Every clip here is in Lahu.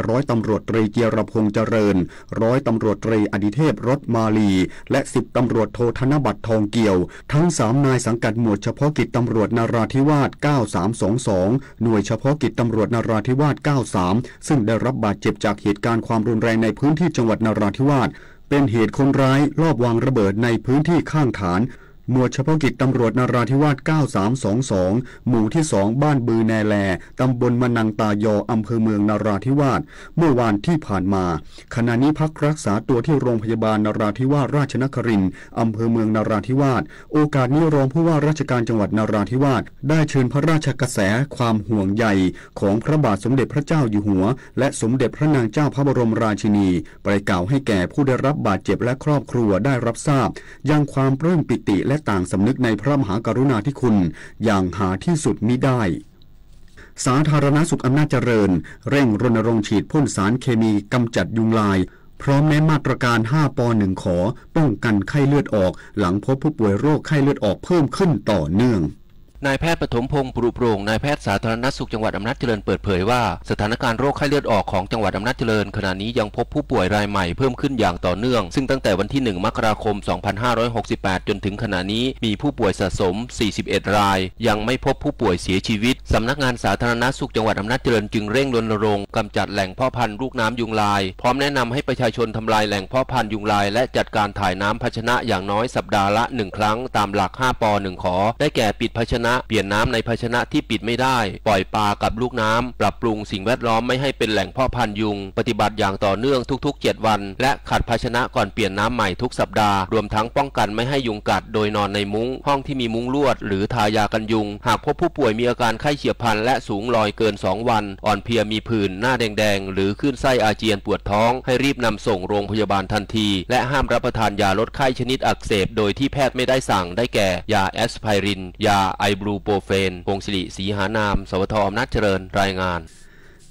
ร้อยตำรวจตรีเจียรพงษ์เจริญ ร้อยตำรวจตรีอดิเทพ รสมาลี และสิบตำรวจโทธนบัตร ทองเกี่ยว ทั้งสามนายสังกัดหมวดเฉพาะกิจตำรวจนราธิวาส เก้าสามสองสอง หน่วยเฉพาะกิจตำรวจนราธิวาส เก้าสาม ซึ่งได้รับบาดเจ็บจากเหตุการณ์ความรุนแรงในพื้นที่จังหวัดนราธิวาส เป็นเหตุคนร้ายลอบวางระเบิดในพื้นที่ข้างฐาน หมวดเฉพาะกิจตำรวจนราธิวาส เก้าสามสองสอง หมู่ที่สอง บ้านบือแนแล ตำบลมะนังตายอ อำเภอเมืองนราธิวาส เมื่อวานที่ผ่านมา ขณะนี้พักรักษาตัวที่โรงพยาบาลนราธิวาสราชนครินทร์ อำเภอเมืองนราธิวาส โอกาสนี้รองผู้ว่าราชการจังหวัดนราธิวาส ได้เชิญพระราชกระแสความห่วงใยของพระบาทสมเด็จพระเจ้าอยู่หัว และสมเด็จพระนางเจ้าพระบรมราชินี ไปกล่าวให้แก่ผู้ได้รับบาดเจ็บและครอบครัวได้รับทราบ ยังความปลื้มปิติและต่างสำนึกในพระมหากรุณาธิคุณอย่างหาที่สุดมิได้ สาธารณสุขอำนาจเจริญ เร่งรณรงค์ฉีดพ่นสารเคมีกำจัดยุงลาย พร้อมแนะมาตรการ ห้าปอหนึ่งขอ ป้องกันไข้เลือดออก หลังพบผู้ป่วยโรคไข้เลือดออกเพิ่มขึ้นต่อเนื่อง นายแพทย์ปฐมพงษ์ ปรุโปร่ง นายแพทย์สาธารณสุขจังหวัดอำนาจเจริญเปิดเผยว่า สถานการณ์โรคไข้เลือดออกของจังหวัดอำนาจเจริญขณะนี้ยังพบผู้ป่วยรายใหม่เพิ่มขึ้นอย่างต่อเนื่อง ซึ่งตั้งแต่วันที่ หนึ่ง มกราคม สองพันห้าร้อยหกสิบแปด จนถึงขณะนี้มีผู้ป่วยสะสม สี่สิบเอ็ด ราย ยังไม่พบผู้ป่วยเสียชีวิต สำนักงานสาธารณสุขจังหวัดอำนาจเจริญจึงเร่งรณรงค์กำจัดแหล่งเพาะพันธุ์ลูกน้ำยุงลาย พร้อมแนะนำให้ประชาชนทำลายแหล่งเพาะพันธุ์ยุงลาย และจัดการถ่ายน้ำภาชนะอย่างน้อยสัปดาห์ละหนึ่งครั้ง ตามหลัก ห้าปอหนึ่งขอ ได้แก่ ปิดภาชนะ เปลี่ยนน้ำในภาชนะที่ปิดไม่ได้ ปล่อยปลากับลูกน้ำ ปรับปรุงสิ่งแวดล้อมไม่ให้เป็นแหล่งเพาะพันธุ์ยุง ปฏิบัติอย่างต่อเนื่องทุกๆ เจ็ดวัน และขัดภาชนะก่อนเปลี่ยนน้ำใหม่ทุกสัปดาห์ รวมทั้งป้องกันไม่ให้ยุงกัดโดยนอนในมุ้ง ห้องที่มีมุ้งลวด หรือทายากันยุง หากพบผู้ป่วยมีอาการไข้เฉียบพลันและสูงลอยเกินสองวัน อ่อนเพลีย มีผื่น หน้าแดงๆ หรือคลื่นไส้อาเจียนปวดท้อง ให้รีบนำส่งโรงพยาบาลทันที และห้ามรับประทานยาลดไข้ชนิดอักเสบโดยที่แพทย์ไม่ได้สั่ง ได้แก่ ยาแอสไพริน ยาไอบูโปรเฟน พงศิริ ศรีหานาม สวท อำนาจเจริญ รายงาน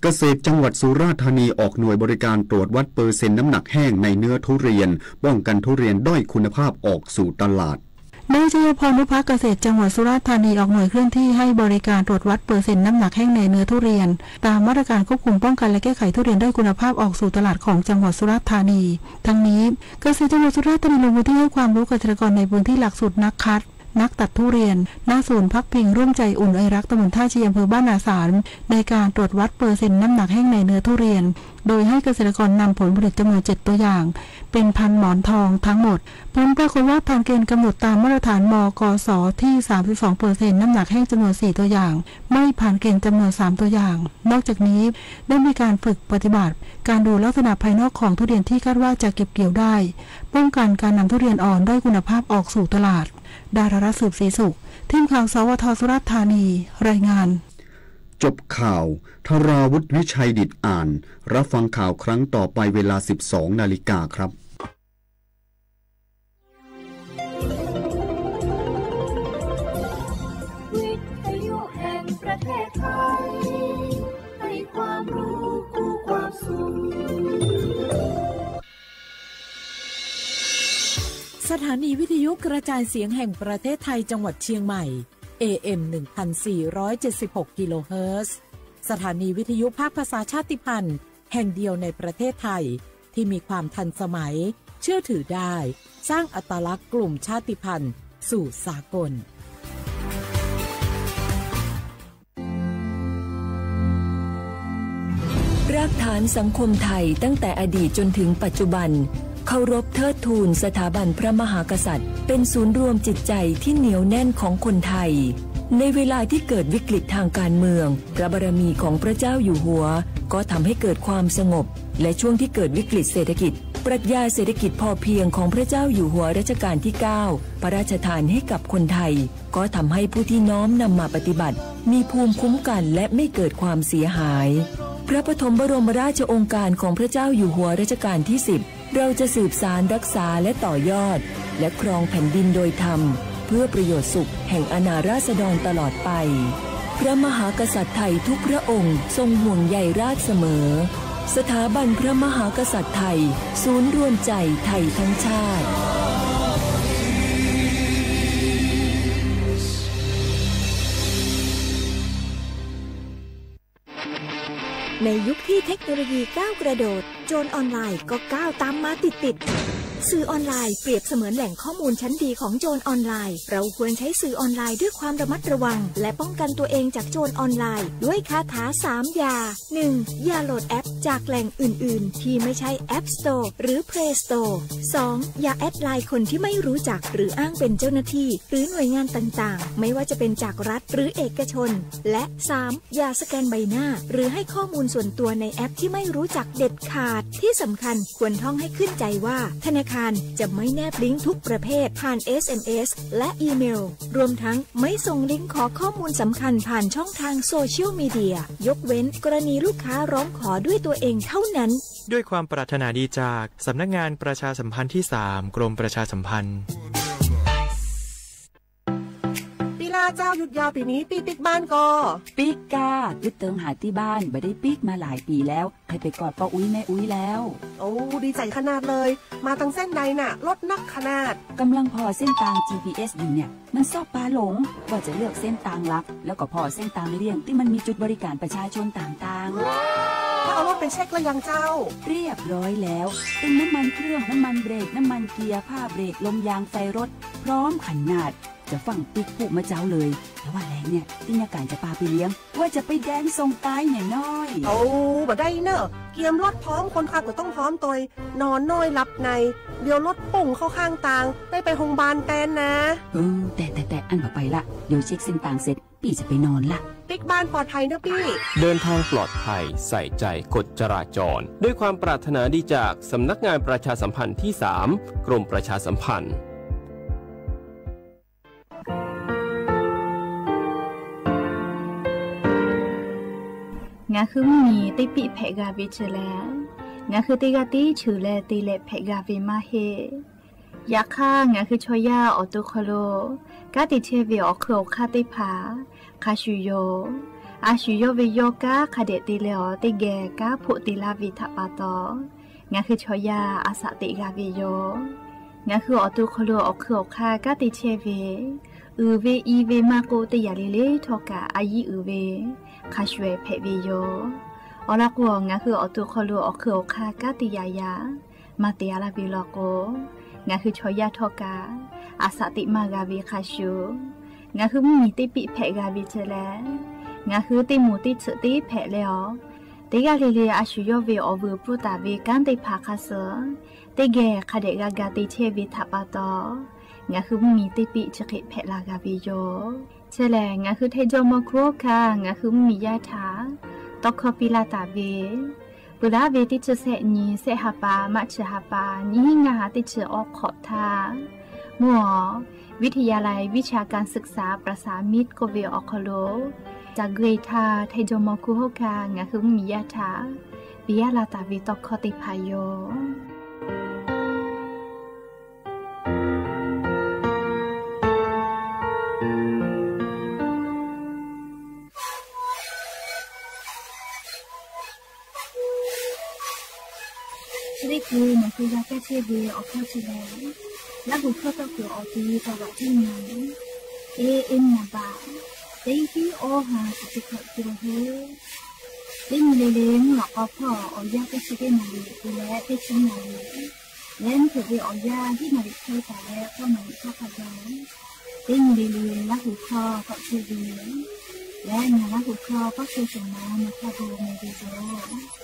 เกษตรจังหวัดสุราษฎร์ธานีออกหน่วยบริการตรวจวัดเปอร์เซ็นต์น้ำหนักแห้งในเนื้อทุเรียน ป้องกันทุเรียนด้อยคุณภาพออกสู่ตลาด นายชัยพร นุพักษ์ เกษตรจังหวัดสุราษฎร์ธานีออกหน่วยเคลื่อนที่ให้บริการตรวจวัดเปอร์เซ็นต์น้ำหนักแห้งในเนื้อทุเรียน ตามมาตรการควบคุมป้องกันและแก้ไขทุเรียนด้อยคุณภาพออกสู่ตลาดของจังหวัดสุราษฎร์ธานี ทั้งนี้ เกษตรจังหวัดสุราษฎร์ธานีลงพื้นที่ให้ความรู้เกษตรกรในพื้นที่หลักสูตรนักคัด นักตัดทุเรียน ณ ศูนย์พักพิงร่วมใจอุ่นไอรัก ตำบลท่าชี อำเภอบ้านนาสาร ในการตรวจวัดเปอร์เซ็นต์น้ำหนักแห้งในเนื้อทุเรียน โดยให้เกษตรกรนำผลผลิตจำนวน เจ็ด ตัวอย่าง เป็นพันธุ์หมอนทองทั้งหมด ผลปรากฏว่าผ่านเกณฑ์กำหนดตามมาตรฐาน มกส ที่ สามสิบสองเปอร์เซ็นต์ น้ำหนักแห้งจำนวน สี่ ตัวอย่าง ไม่ผ่านเกณฑ์จำนวน สาม ตัวอย่าง นอกจากนี้ได้มีการฝึกปฏิบัติ การดูลักษณะภายนอกของทุเรียนที่คาดว่าจะเก็บเกี่ยวได้ ป้องกันการนำทุเรียนอ่อนด้อยคุณภาพออกสู่ตลาด ดารารัตน์ สืบศรีสุข ทีมข่าว สวท สุราษฎร์ธานี รายงาน จบข่าว ธราวุฒิ วิชัยดิตอ่าน รับฟังข่าวครั้งต่อไปเวลา สิบสองนาฬิกาครับ วิทยุแห่งประเทศไทย ให้ความรู้คู่ความสุข สถานีวิทยุกระจายเสียงแห่งประเทศไทยจังหวัดเชียงใหม่ เอเอ็ม หนึ่งพันสี่ร้อยเจ็ดสิบหก กิโลเฮิรตซ์ สถานีวิทยุภาคภาษาชาติพันธุ์แห่งเดียวในประเทศไทย ที่มีความทันสมัย เชื่อถือได้ สร้างอัตลักษณ์กลุ่มชาติพันธุ์สู่สากล รากฐานสังคมไทยตั้งแต่อดีตจนถึงปัจจุบัน เคารพเทิดทูนสถาบันพระมหากษัตริย์ เป็นศูนย์รวมจิตใจที่เหนียวแน่นของคนไทย ในเวลาที่เกิดวิกฤตทางการเมือง พระบารมีของพระเจ้าอยู่หัว ก็ทำให้เกิดความสงบ และช่วงที่เกิดวิกฤตเศรษฐกิจ ปรัชญาเศรษฐกิจพอเพียงของพระเจ้าอยู่หัวรัชกาลที่ เก้า พระราชทานให้กับคนไทย ก็ทำให้ผู้ที่น้อมนำมาปฏิบัติ มีภูมิคุ้มกันและไม่เกิดความเสียหาย พระปฐมบรมราชโองการของพระเจ้าอยู่หัวรัชกาลที่ สิบ เราจะสืบสานรักษาและต่อยอด และครองแผ่นดินโดยธรรม เพื่อประโยชน์สุขแห่งอาณาราษฎรตลอดไป พระมหากษัตริย์ไทยทุกพระองค์ทรงห่วงใยราษฎรเสมอ สถาบันพระมหากษัตริย์ไทย ศูนย์รวมใจไทยทั้งชาติ ในยุคที่เทคโนโลยีก้าวกระโดด โจรออนไลน์ก็ก้าวตามมาติดๆ สื่อออนไลน์เปรียบเสมือนแหล่งข้อมูลชั้นดีของโจรออนไลน์ เราควรใช้สื่อออนไลน์ด้วยความระมัดระวัง และป้องกันตัวเองจากโจรออนไลน์ ด้วยคาถาสามอย่า หนึ่ง อย่าโหลดแอปจากแหล่งอื่นๆ ที่ไม่ใช่ App Store หรือ Play Store สอง อย่าแอดไลน์คนที่ไม่รู้จัก หรืออ้างเป็นเจ้าหน้าที่ หรือหน่วยงานต่างๆ ไม่ว่าจะเป็นจากรัฐหรือเอกชน และ สาม อย่าสแกนใบหน้า หรือให้ข้อมูลส่วนตัวในแอปที่ไม่รู้จักเด็ดขาด ที่สำคัญควรท่องให้ขึ้นใจว่า ธนาคารจะไม่แนบลิงก์ทุกประเภทผ่าน เอสเอ็มเอส และอีเมล รวมทั้งไม่ส่งลิงก์ขอข้อมูลสำคัญผ่านช่องทางโซเชียลมีเดีย ยกเว้นกรณีลูกค้าร้องขอด้วยตัวเองเท่านั้น ด้วยความปรารถนาดีจากสำนักงานประชาสัมพันธ์ที่สาม กรมประชาสัมพันธ์ ปีลาเจ้า หยุดยาวปีนี้ ปี้ปิ๊กบ้านก่อ ปิ๊กกา กึ๊ดเติงหาตี้บ้าน บ่ได้ปิ๊กมาหลายปีแล้ว ใครไปกอดป้าอุ๊ยแม่อุ๊ยแล้ว โอ้ ดีใจ๋ขนาดเลย มาตังเส้นใดน่ะ รถนักขนาด กำลังผ่อเส้นตาง จีพีเอส อยู่เนี่ย มันชอบปาหลง ว่าจะเลือกเส้นตางลัก แล้วก็ผ่อเส้นตางเลี่ยงตี้มันมีจุดบริการประชาชนต่างๆ ถ้าเอารถไปเช็คแล้วยังเจ้า เรียบร้อยแล้ว ตึงน้ำมันเครื่อง น้ำมันเบรก น้ำมันเกียร์ ผ้าเบรก ลมยาง ไฟรถ พร้อมขนาด จะฟั่งปิ๊กผู้มาเจ้าเลย แต่ว่าแลงเนี่ย ตี้ยาก๋านจะปาไปเลี้ยง ว่าจะไปแดนส่งตายเนี่ยน้อย โอ้ บ่ได้เน่อ เกียมรถพร้อม คนขับก็ต้องพร้อมตวย นอนน้อยหลับใน เดี๋ยวรถปุ้งเข้าข้างตาง ได้ไปโฮงพยาบาลแตนนะ เออ แต่ แต่ แต่ อั้นบ่ไปละ เดี๋ยวเช็คเส้นตางเสร็จ ปี้จะไปนอนละ ปิ๊กบ้านปลอดภัยเน่อปี้ เดินทางปลอดภัย ใส่ใจกฎจราจร ด้วยความปรารถนาดีจากสำนักงานประชาสัมพันธ์ที่สาม กรมประชาสัมพันธ์ Ngaˬ hui mvuhˇ miˬ teˇ piˆ hpehꞈ g'a ve chi leh, ngaˬ hui teˇ g'aˇ tiˉ cheuˬ leh te leh hpehꞈ g'a ve maˇ heˆ. Yaꞈ hk'aˇ, ngaˬ hui chaw yaˇ awˬ to hk'aw lo kanˉ te chehˇ ve awˬ hk'ui awˬ hk'aˇ teˇ hpaˍ hk'a shuˍ yoˬ. A shuˍ yawˇ ve yawˇ kanˉ hk'a dehꞈ te leh awˬ teˇ geh kanˉ hpoˆ te laˇ ve htaꞈ pa taw, ngaˬ hui chaw yaˇ a shaꞈ teꞈ g'a ve yoˬ. Ngaˬ hui awˬ to hk'aw lo awˬ hk'ui awˬ hk'aˇ kanˉ te chehˇ ve, uiˍ ve i ve maˇ k'oˆ, teˇ yanˇ le le htawˇ kaꞈ a yiˉ uiˍ ve hk'a shuˍ hpehꞈ ve yoˬ. Awˬ lawn k'o, ngaˬ hui awˬ to hk'aw lo awˬ hk'ui awˬ hk'aˇ kanˉ te yaꞈ yaꞈ maˇ te a laˇ ve law k'o, ngaˬ hui chaw yaˇ htawˇ kaꞈ a shaꞈ teꞈ maˇ g'a ve hk'a shuˍ, ngaˬ hui mvuhˇ miˬ teˇ piˆ hpehꞈ g'a ve chi leh, ngaˬ hui teˇ moˍ teˇ tsuhꞈ teˇ hpehꞈ leh awˬ, teˇ g'aˇ le le a shuˍ yawˇ ve awˬ vuiˬ pfuhˇ taˍ ve kanˉ teˇ hpaˍ hk'a suh teˇ geh hk'a dehꞈ g'a ga te chehˇ ve htaꞈ pa taw, ngaˬ hui mvuhˇ miˬ teˇ piˆ chi hk'e hpehꞈ la g'a ve yoˬ. Chi lehˬ, ngaˬ hui Htaiˇ jawˇmawˇ hkuˇ hawˉ hkanˇ ngaˬ hui mvuhˇ miˬ yaˇ htaꞈ tawˇ hkawˇ piˇ laˇ taˍ ve, peuˬ laˇ ve teˇ chi sehˆ nyi, sehˆ ha pa, maˆ chi ha pa, nyiˇ hinˉ ngaˇ ha teˇ chi awˬ hk'awꞈ htaˇ, mvuhˇ awˬ วิทยาลัยวิชาการศึกษา ประสามิตร k'oˆ ve awˬ hk'aw lo, ca gui htaˇ Htaiˇ jawˇmawˇ hkuˇ hawˉ hkanˇ ngaˬ hui mvuhˇ miˬ yaˇ htaꞈ piˇ laˇ taˍ ve tawˇ hkawˇ teˇ hpaˍ yoˬ. Chi teˇ hkui ngaˬ hui g'a kaˇ chehˇ ve awˬ hkawˇ chi lehˬ, Laˇ huˍ hkawˇ tawˇ kuiˬ awˬ ti taw g'aꞈ teˇ nyi, e e naˍ baꞈ teˇ hiˉ awˇ ha chi teˇ hkawꞈ tuˬ ve, teˇ nyi le le mvuhˇ lawꞈ k'aw hpawˇ awˬ yanˇ teˇ chi teˇ naˍ riˍ te leh teˇ chi naˍ riˍ leh, mvuhˇ hpeuꞈ ve awˬ yanˇ hiˉ naˍ riˍ hk'e taˍ leh k'awˇ naˍ riˍ hk'aˇ hk'a gaˬ, teˇ nyi le le Laˇ huˍ hkawˇ tawˆ chehˇ ve lehˬ, ngaˬ Laˇ huˍ hkawˇ kawˆ chehˇ shehˍ ma maˇ hk'aˇ bo meh ve yoˬ.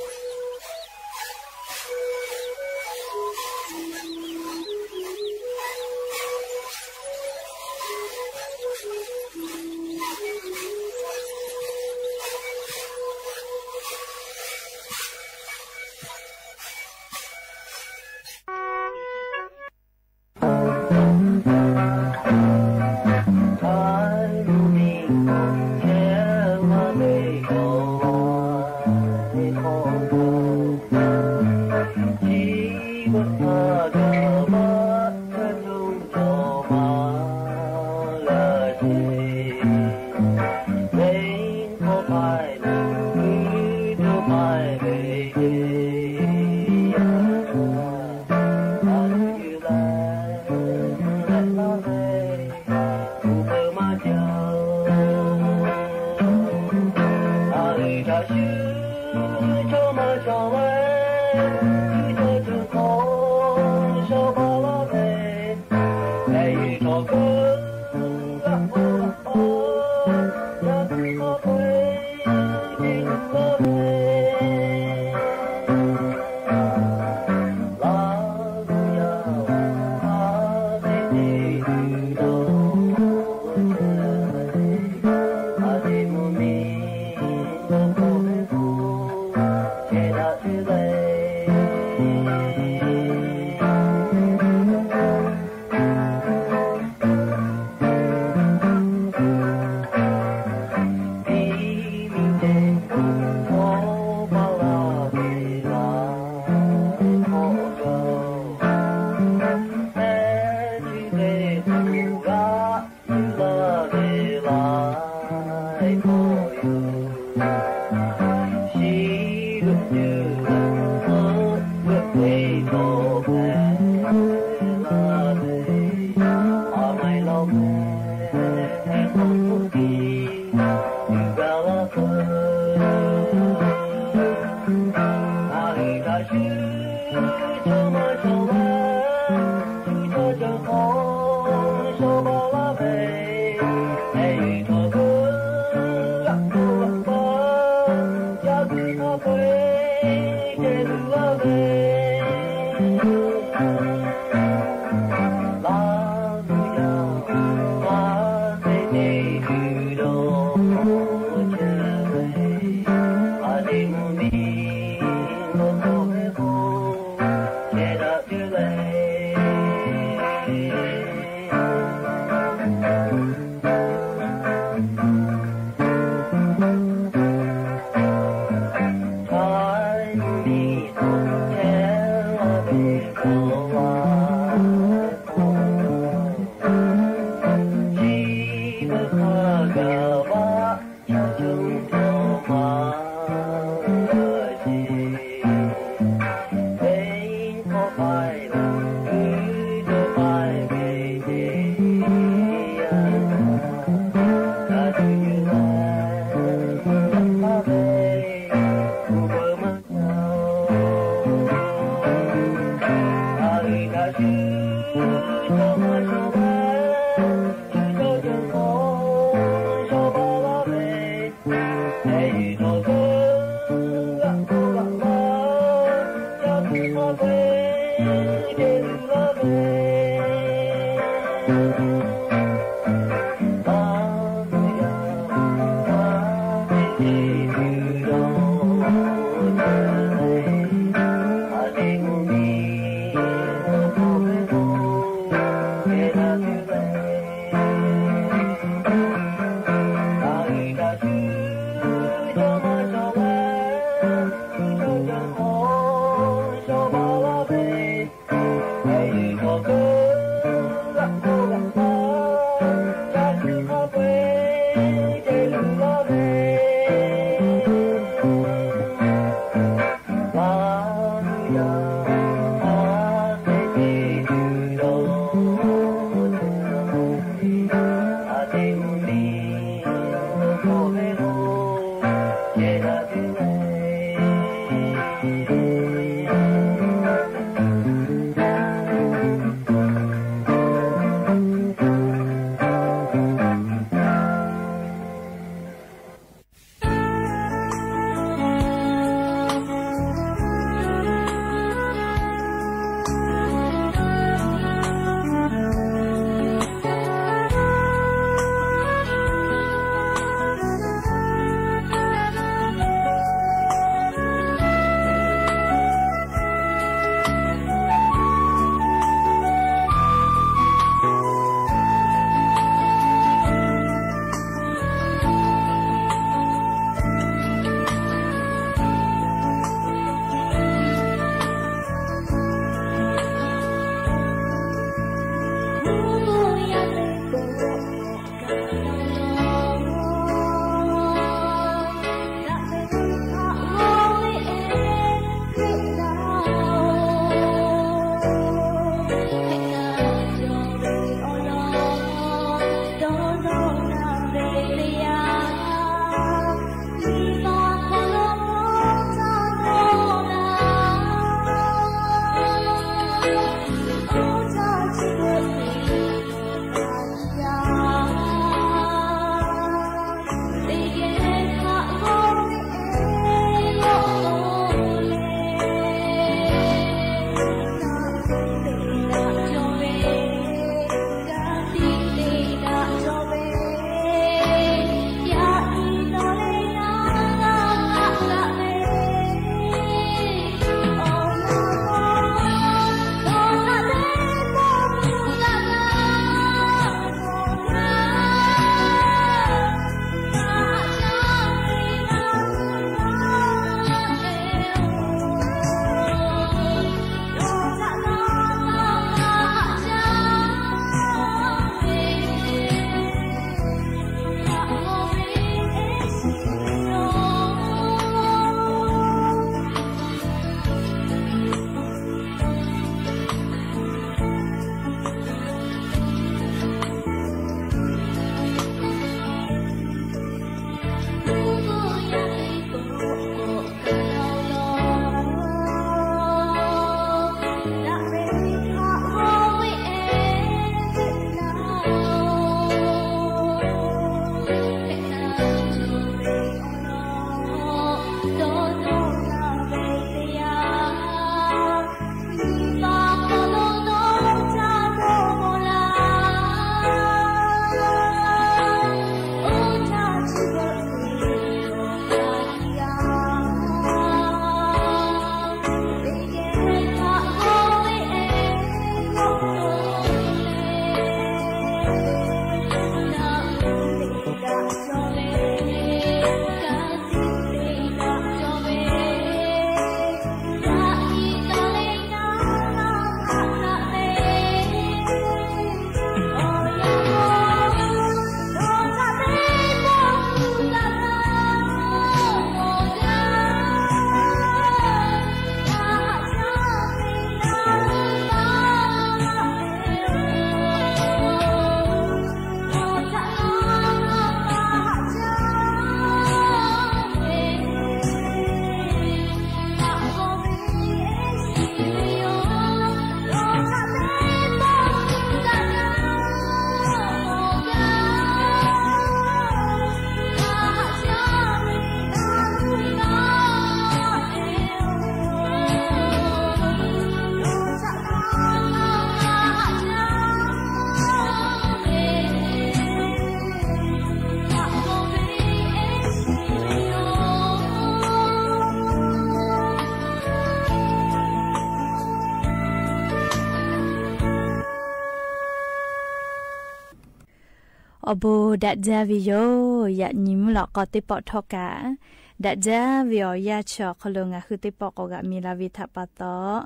Awˬ bon daꞈ jaˇ ve yoˬ. Yaꞈ nyi mvuhˇ lawꞈ k'aw teˇ pawˆ htawˇ kaꞈ, daꞈ jaˇ ve awˬ yanˇ chi awˬ hk'aw lo ngaˬ hui teˇ pawˆ k'awꞈ g'aꞈ mi la ve htaꞈ pa taw,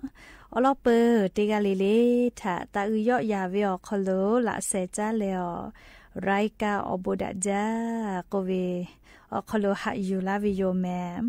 awˬ lawn peuˬ teˇ g'aˇ le le htaꞈ taˇ uiˍ yawˆ yaˍ ve awˬ hk'aw lo laꞈ sheh caˉ leh awˬ, รายการ awˬ bon daꞈ jaˇ k'oˆ ve awˬ hk'aw lo haꞈ yuˬ laˇ ve yoˬ mehˍ.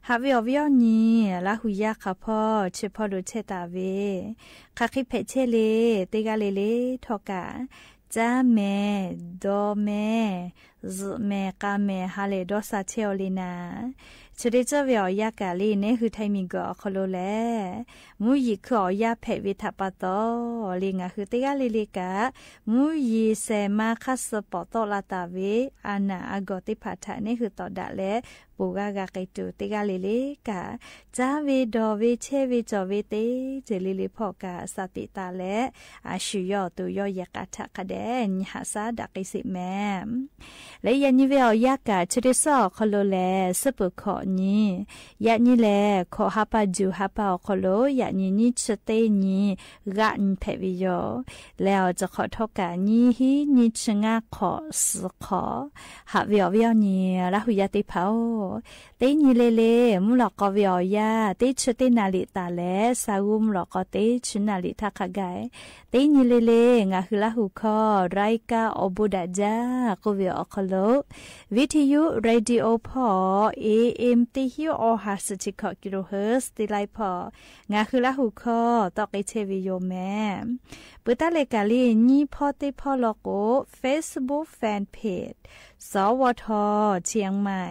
Haꞈ ve awˬ viˉ awˬ nyi, Laˇ hu yaˇ hk'a hpawˇ chi hpawˇ lo chehˇ taˍ ve, hk'aˬ hk'e hpehꞈ chehˇ le, teˇ g'aˇ le le htawˇ kaꞈ, caˇ mehˍ, dawˇ mehˍ, zuhꞈ mehˍ, k'a mehˍ ha lehˬ dawˇ sha chehˇ aw le naˍ. Chi teˇ ceuˬ ve awˬ yanˇ kaꞈ le, neˉ hui htaiˇ miˬguiˬ awˬ hk'aw lo lehˬ, mvuhˇ yeˬ hkui awˬ yanˇ hpehꞈ ve htaꞈ pa taw le, ngaˬ hui teˇ g'aˇ le le kaꞈ, mvuhˇ yeˬ shehˍ ma hk'aˇ suh pawˍ tawˆ la taˍ ve a naˍ a gawˬ teˇ hpaˍ htaꞈ neˉ hui tawˍ daꞈ leh, ponˬ g'aˇ g'a k'ai tuˬ teˇ g'aˇ le le kaꞈ, caˇ ve dawˬ ve chehˇ ve cawˬ ve teˇ ceuˬ le le hpawˇ kaꞈ sha teꞈ taˍ leh, a shu yawˇ awˬ to yawˇ yehˬ k'a htaꞈ hk'a dehꞈ nyi haꞈ shaˉ daꞈ k'ai sheˍ mehˍ. Leh yaꞈ nyi ve awˬ yanˇ kaꞈ chi teˇ suhˉ awˬ hk'aw lo lehˬ, suhˉ peuˬ hkawꞈ nyi, yaꞈ nyi lehˬ hkawꞈ ha pa juˬ ha pa awˬ hk'aw lo yaꞈ nyi nyiˇ chi teˇ nyi g'aˆ nyi hpehꞈ ve yoˬ. Leh awˬ ceuˬ hk'awꞈ htawˇ kaꞈ nyiˇ hinˉ nyiˇ chi ngaˇ hk'awꞈ suhˍ hk'awꞈ. Haꞈ ve awˬ viˉ awˬ nyi Laˇ hu yaˇ teˇ hpaˍ-oˬ, teˇ nyi le le mvuhˇ lawꞈ k'aw ve awˬ yanˇ teˇ chi teˇ naˍ riˍ taˍ leh, sha g'uˇ mvuhˇ lawꞈ k'aw teˇ chi naˍ riˍ htaˇ hk'a gaˬ, teˇ nyi le le ngaˬ hui Laˇ hu hkawˇ รายการ awˬ bon daꞈ jaˇ k'oˆ ve awˬ hk'aw lo, วิทยุ radio hpawˇ, A M teˇ hinˉ awˬ ha suhˍ chi hkawꞈ กิโลเฮิรตซ์ teˇ laiˉ hpawˇ, ngaˬ hui Laˇ hu hkawˇ tawˆ k'ai chehˇ ve yoˬ mehˍ. Peuˬ taˉ leh kaꞈ le, nyiˇ hpawˇ teˇ hpawˇ law k'o, Facebook fan page สวท เชียงใหม่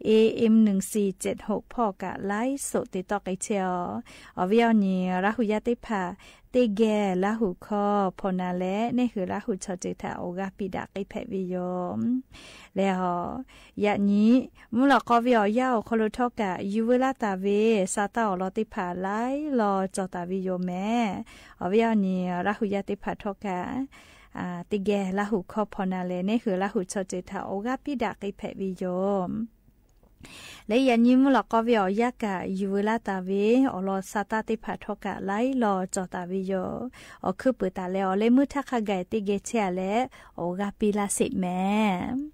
A M หนึ่งสี่เจ็ดหก hpawˇ kaꞈ ไลฟ์สด te tawˆ k'ai chehˇ aw. Awˬ viˉ awˬ nyi Laˇ hu yaˇ teˇ hpaˍ, teˇ geh Laˇ hu hkawˇ hpaw na leh, neˉ hui Laˇ hu chaw ceuˬ htaꞈ awˬ g'aˇ piˇ daꞈ k'ai hpehꞈ ve yoˬ. Leh a, yaꞈ nyi mvuhˇ lawꞈ k'aw ve awˬ yanˇ awˬ hk'aw lo htawˇ kaꞈ yuˬ veu laˇ taˍ ve sha taˇ awˬ lawn teˇ hpaˍ laiˉ law cawˬ taˍ ve yoˬ mehˍ. Awˬ viˉ awˬ nyi Laˇ hu yaˇ teˇ hpaˍ htawˇ kaꞈ, teˇ geh Laˇ hu hkawˇ hpaw na leh, neˉ hui Laˇ hu chaw ceuˬ htaꞈ awˬ g'aˇ piˇ daꞈ k'ai hpehꞈ ve yoˬ. Leh yaꞈ nyi mvuhˇ lawꞈ k'aw ve awˬ yanˇ kaꞈ yuˬ veu laˇ taˍ ve awˬ lawn sha taˇ teˇ hpaˍ htawˇ kaꞈ laiˉ law cawˬ taˍ ve yoˬ. Awˬ hkuiˉ peuˬ taˍ leh awˬ leh meuˇ htaˇ hk'a gaˬ teˇ geh chehˇ a leh, awˬ g'aˇ piˇ laˇ sheˍ mehˍ.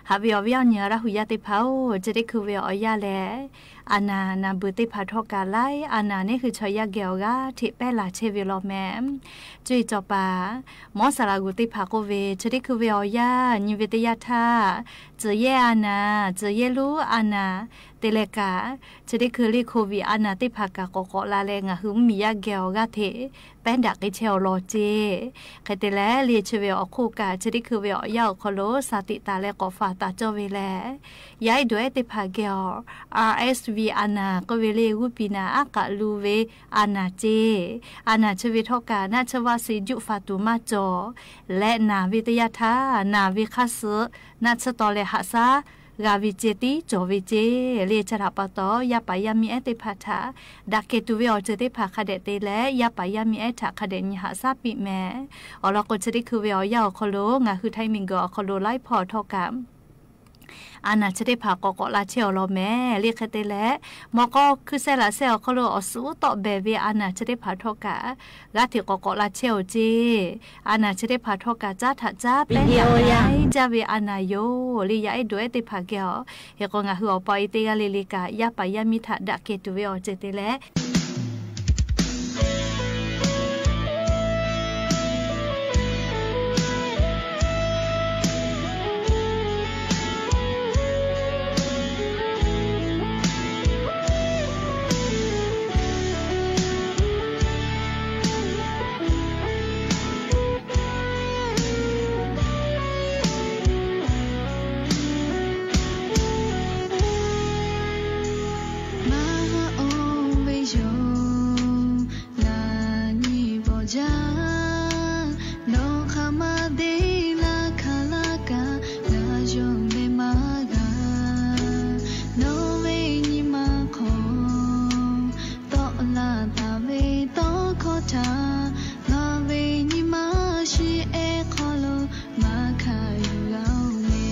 Haꞈ ve awˬ viˉ awˬ nyi Laˇ hu yaˇ teˇ hpaˍ-oˬ, chi teˇ hkui ve awˬ yanˇ lehˬ, a naˍ naˍ beuˬ teˇ hpaˍ htawˇ kaꞈ laiˉ a naˍ neˉ hui chaw yaˇ geh awˬ g'aˇ hteꞈ pehˉ laˬ chehˇ ve law mehˍ. Cuˇ yiˍ cawˬ paˍ, mawˉ saˍ laꞈ g'uˬ teˇ hpaˍ k'oˆ ve, chi teˇ hkui ve awˬ yanˇ nyi ve teˇ yanˇ htaˇ, tcuhˬ yehˇ a naˍ, tcuhˬ yehˇ lonˉ a naˍ te leh kaꞈ, chi teˇ hkui le โควิด a naˍ teˇ hpaˍ kaꞈ k'awꞈ k'awꞈ la leh, ngaˬ hui mvuhˇmiˬ yaˇ geh awˬ g'aˇ hteꞈ pehˉ daꞈ k'ai chehˇ awˬ lawn ceˇ. Hk'e te leh, le chi ve awˬ hk'oˆ kaꞈ chi teˇ hkui ve awˬ yanˇ awˬ hk'aw lo sha teꞈ taˍ leh k'awꞈ faˍ taˍ cawˇ ve lehˬ, yaˇ ehˉ dawˬ ehˉ teˇ hpaˍ geh awˬ, R S V a naˍ k'oˆ ve le g'uˇ piˍ naˍ aˉ k'aꞈ lu ve a naˍ ceˇ. A naˍ chi ve htawˇ kaꞈ naˆ tsuhˇ vaˆ suh juˆ fa tuˬ maˇ cawˬ leh, naˬ ve teˇ yanˇ htaˇ naˬ ve hk'aˇ suh naˆ tsuhˇ taw leh haꞈ shaˉ g'a ve ceˇ, tiˉ cawˬ ve ceˇ. Le chi htaꞈ pa taw, yaˇ paˍ yaˇ miˇ ehˉ teˇ hpaˍ htaꞈ daꞈ kehˬ tuˬ ve awˬ ceuˬ teˇ hpaˍ hk'a dehꞈ te leh, yaˇ paˍ yaˇ miˇ ehˉ htaꞈ hk'a dehꞈ nyi haꞈ shaˉ piˇ mehˍ. Awˬ lawn k'o, chi teˇ hkui ve awˬ yanˇ awˬ hk'aw lo ngaˬ hui htaiˇ miˬguiˬ awˬ hk'aw lo laiˉ hpawˇ htawˇ kaꞈ a naˍ chi teˇ hpaˍ k'awꞈ k'awꞈ la chehˇ awˬ lawn mehˍ. Le hk'e te leh, mawꞈ k'aw hkui sheh laꞈ sheh awˬ hk'aw lo awˬ suhˍ uˉ tawˆ behˬ ve a naˍ chi teˇ hpaˍ htawˇ kaꞈ g'aˇ hteꞈ k'awꞈ k'awꞈ la chehˇ awˬ ceˇ. A naˍ chi teˇ hpaˍ htawˇ kaꞈ caˉ htaꞈ caˉ pehˉ yaꞈ yaˇ jaˇ ve a naˍ yoˬ. Le yaˇ ehˉ dawˬ ehˉ teˇ hpaˍ geh awˬ, hk'e k'o ngaˬ hui awˬ pa awˬ e teˇ g'aˇ le le kaꞈ yaˇ paˍ yaˇ miˇ htaꞈ daꞈ kehˬ tuˬ ve awˬ ceuˬ te leh Maˇ haꞈ oˇ ve yoˬ, ngaˬ nyi bawˬ jaˇ. Nawˬ hk'aˬ ma te laˇ hk'aˬ laˇ kaꞈ, ngaˬ yonˍ leh maˇ g'a. Nawˬ ve nyi ma hk'aw tawˆ la taˍ ve tawˇ hkawˇ htaꞈ, ngaˬ ve nyi ma shi ehˉ hk'aw lo maˇ hkanˍ yuˬ g'a-oˬ ve.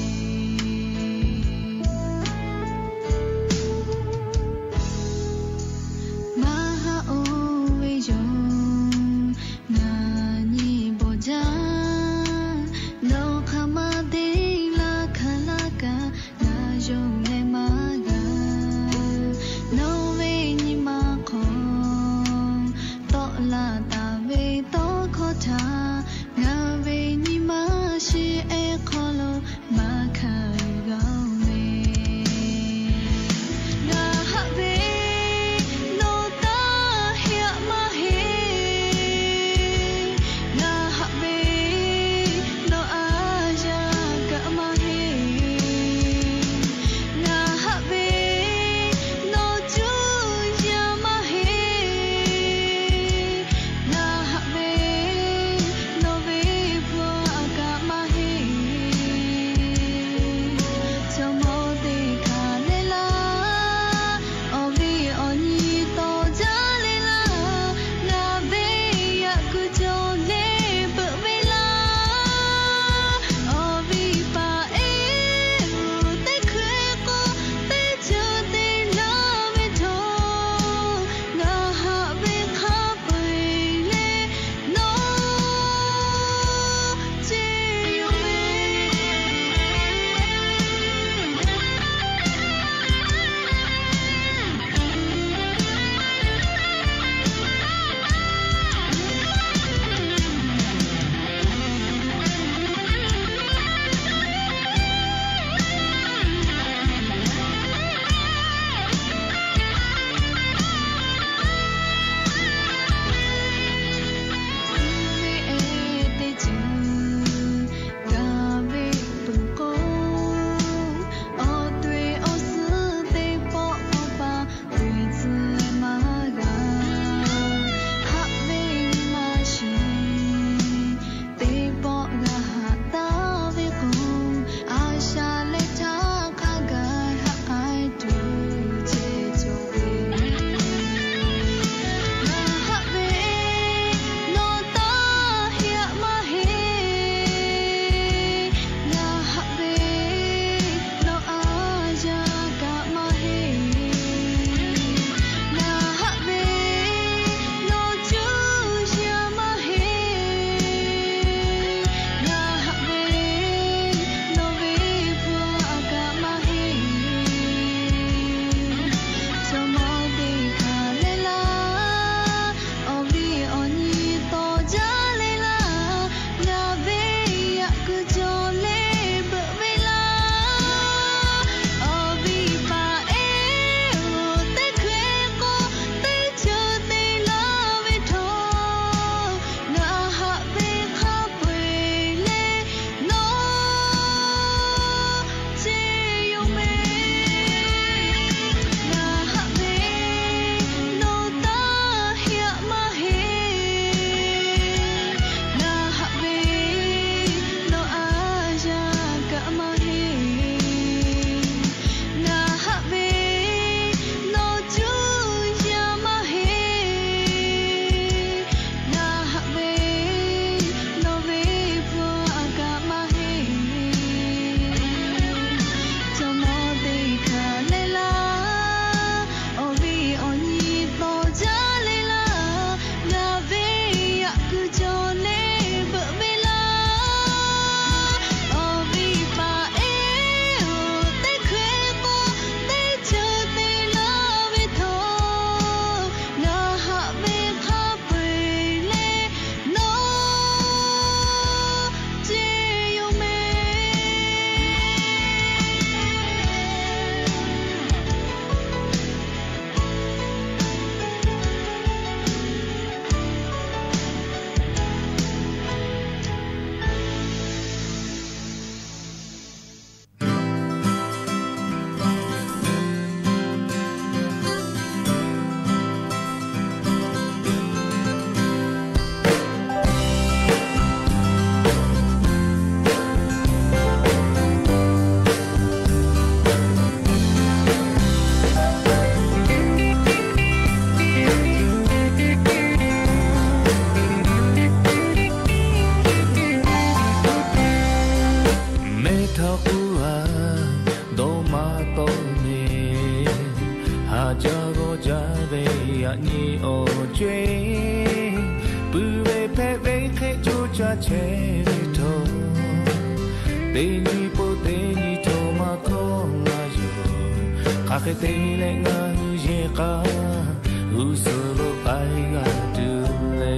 Maˇ haꞈ oˇ ve yoˬ, ngaˬ nyi bawˬ jaˇ. Nawˬ hk'aˬ awˬ co-e, puiˬ ve hpehꞈ ve hk'e co ca chehˇ ve htawˇ, teˇ nyi pawˆ teˇ nyi htawˇ maˇ hkawˇ ngaˬ yoˬ. Hk'aˬ hk'e te leh ngaˬ hui yehˬ k'a g'uˇ suhˍ lo k'ai g'a tuˬ le.